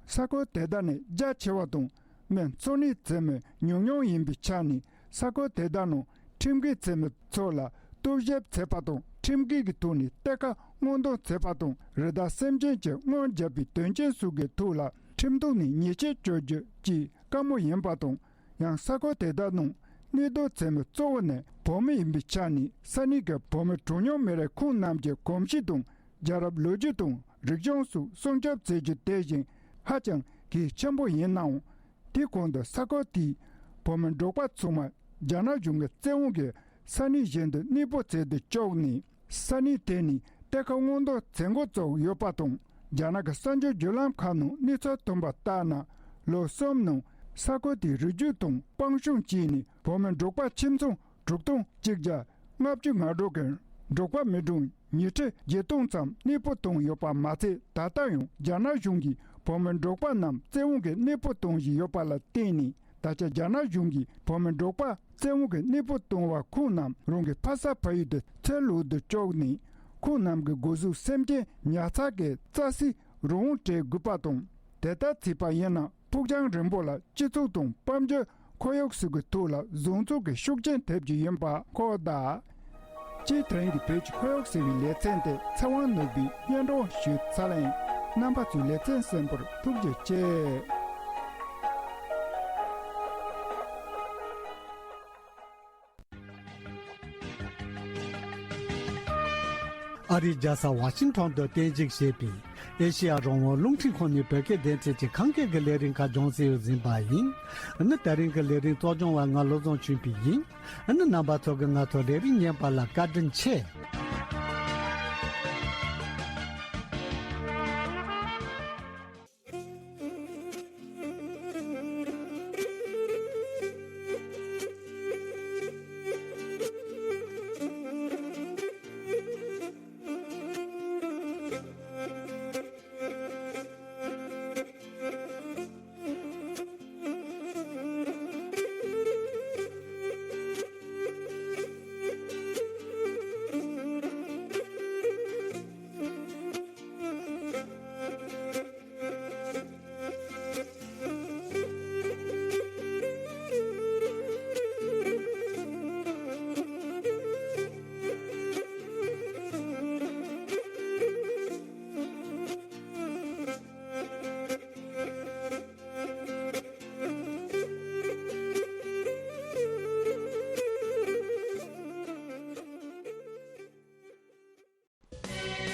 ས་ཁུལ་དེ་དག་ནི་རྒྱ་ཆེ་བ་དང་མི་འཚོ་གནས་བྱེད་མི་ཉུང་ཉུང་ཡིན་པའི་ཆ་ནས། ས་ཁུལ་དེ་དག་ནང་ཁྲིམས་འགལ་བྱེད་མི་ཚོ་ལ་རྟོག་ཞིབ་བྱེད་པ་དང་། ཁྲིམས་འགལ་གྱི་ཐོག་ནས་གཏེར་ཁ་སྔོག་འདོན་བྱེད་པ་དང་། རི་དྭགས་སེམས་ཅན་གྱི་རྔོན་རྒྱག་པའི་དོན་རྐྱེན་སོགས་ཀྱི་ཐོག་ལ་ཁྲིམས་ཐོག་ནས་ཉེས་ཆད་གཅོད་རྒྱུ་བཅས་དཀའ་མོ་ཡིན་པ་དང་། ཡང་ས་ཁུལ་དེ་དག་ནང་གནས་སྡོད་བྱེད་མི་གཙོ་བོ་ནི་བོད་མི་ཡིན་པའི་ཆ་ནས། ས་གནས་ཀྱི་བོད་མི་གྲངས་ཉུང་མི་རིགས་ཁོང་རྣམས་ཀྱི་གོམས་གཤིས་དང་། རྒྱལ་རབས་ལོ་རྒྱུས་དང་རིག་གཞུང་སོགས་སྲུང་སྐྱོབ་བྱེད་རྒྱུ་དེ་བཞིན་ཧ་ཅང་གལ་ཆེན་པོ་ཡིན་ནའང་། དེའི་གོང་དུ་ས་ཁུལ་དེའི་བོད་མི་འབྲོག་པ་ཚང་མ་རྒྱ་ནག་གཞུང་གི་བཙན་དབང་གིས་ས་གནས་གཞན་དུ་གནས་སྤོ་བྱེད་དུ་བཅུག་ནས། ས་གནས་དེ་ནས་གཏེར་ཁ་སྔོག་འདོན་བྱེད་འགོ་བཙུགས་ཡོད་པ་དང་། རྒྱ་ནག་གི་གསར་འགྱུར་བརྒྱུད་ལམ་ཁག་ནང་གནས་ཚུལ་ཐོན་པ་ལྟར་ན། ལོ་གསུམ་ནང་ས་ཁུལ་དེའི་རི་རྒྱུད་དང་སྤང་གཤོང་བཅས་ནས་བོད་མི་འབྲོག་པ་ཁྱིམ་ཚང་དྲུག་སྟོང་གཅིག་བརྒྱ་ལྔ་བཅུ་ང་དྲུག་གི་འབྲོག་པ་མི་གྲངས་ཉི་ཁྲི་བརྒྱད་སྟོང་ཙམ་གནས་སྤོ་བཏང་ཡོད་པ་མ་ཚད། ད་ལྟ་ཡང་རྒྱ་ནག་གཞུང་གིས་བོད་མི་འབྲོག་པ་རྣམས་བཙན་དབང་གིས་གནས་སྤོ་གཏོང་བཞིན་ཡོད་པ་ལ་བརྟེན་ནས། ད་ཆ་རྒྱ་ནག་གཞུང་གིས་བོད་མི་འབྲོག་པ་བཙན་དབང་གིས་གནས་སྤོ་བཏང་བ་ཁོང་རྣམས་རང་གི་ཕ་ས་ཕ་ཡུལ་དུ་ཚུར་ལོག་ཏུ་བཅུག་ནས། ཁོང་རྣམས་ཀྱི་སྒོ་ཟོག་སེམས་ཅན་ཉར་ཚགས་ཀྱི་རྩ་སའི་རང་དབང་སྤྲད་དགོས་པ་དང་། དེ་ལྟར་བྱས་པ་ཡིན་ན། ཕུགས་རྒྱང་རིང་པོ་ལ་སྤྱི་ཚོགས་དང་དཔལ་འབྱོར་ཁོར་ཡུག་སོགས་ཀྱི་ཐོག་ལ་བཟང་ཕྱོགས་ཀྱི་ཤུགས་རྐྱེན་ཐེབས་ཀྱི་ཡིན་པ་འཁོད་གདའ། སྤྱིར་དེ་རིང་གི་བོད་ཀྱི་ཁོར་ཡུག་ཟེར་བའི་ལེ་ཚན་དེ་ཚེ་དབང་ནོར་བུས་སྙན་སྒྲོན་ཞུས་ཚར་ཡིན། རྣམ་པ་ཚོས་ལེ་ཚན་གསན་པར་ཐུགས་རྗེ་ཆེ། ཨ་རིའི་རྒྱལ་ས་ཝ་ཤིང་ཊོན་དུ་རྟེན་གཞི་བྱས་པའི་ཨེ་ཤེ་ཡ་རང་དབང་རླུང་འཕྲིན་ཁང་ནས་བོད་སྐད་སྡེ་ཚན་གྱི་ཁམས་སྐད་ཀྱི་ལས་རིམ་ཁག་སྦྱང་སའི་ཟིན་པ་ཡིན། ཨ་ནི་དེ་རིང་གི་ལས་རིམ་གཙོ་སྦྱོང་བ་ང་བློ་བཟང་ཆོས་འཕེལ་ཡིན། ཨ་ནི་རྣམ་པ་ཚོ་གིས་ང་ཚོ་ལས་རིམ་ཉན་པ་ལ་བཀའ་དྲིན་ཆེ།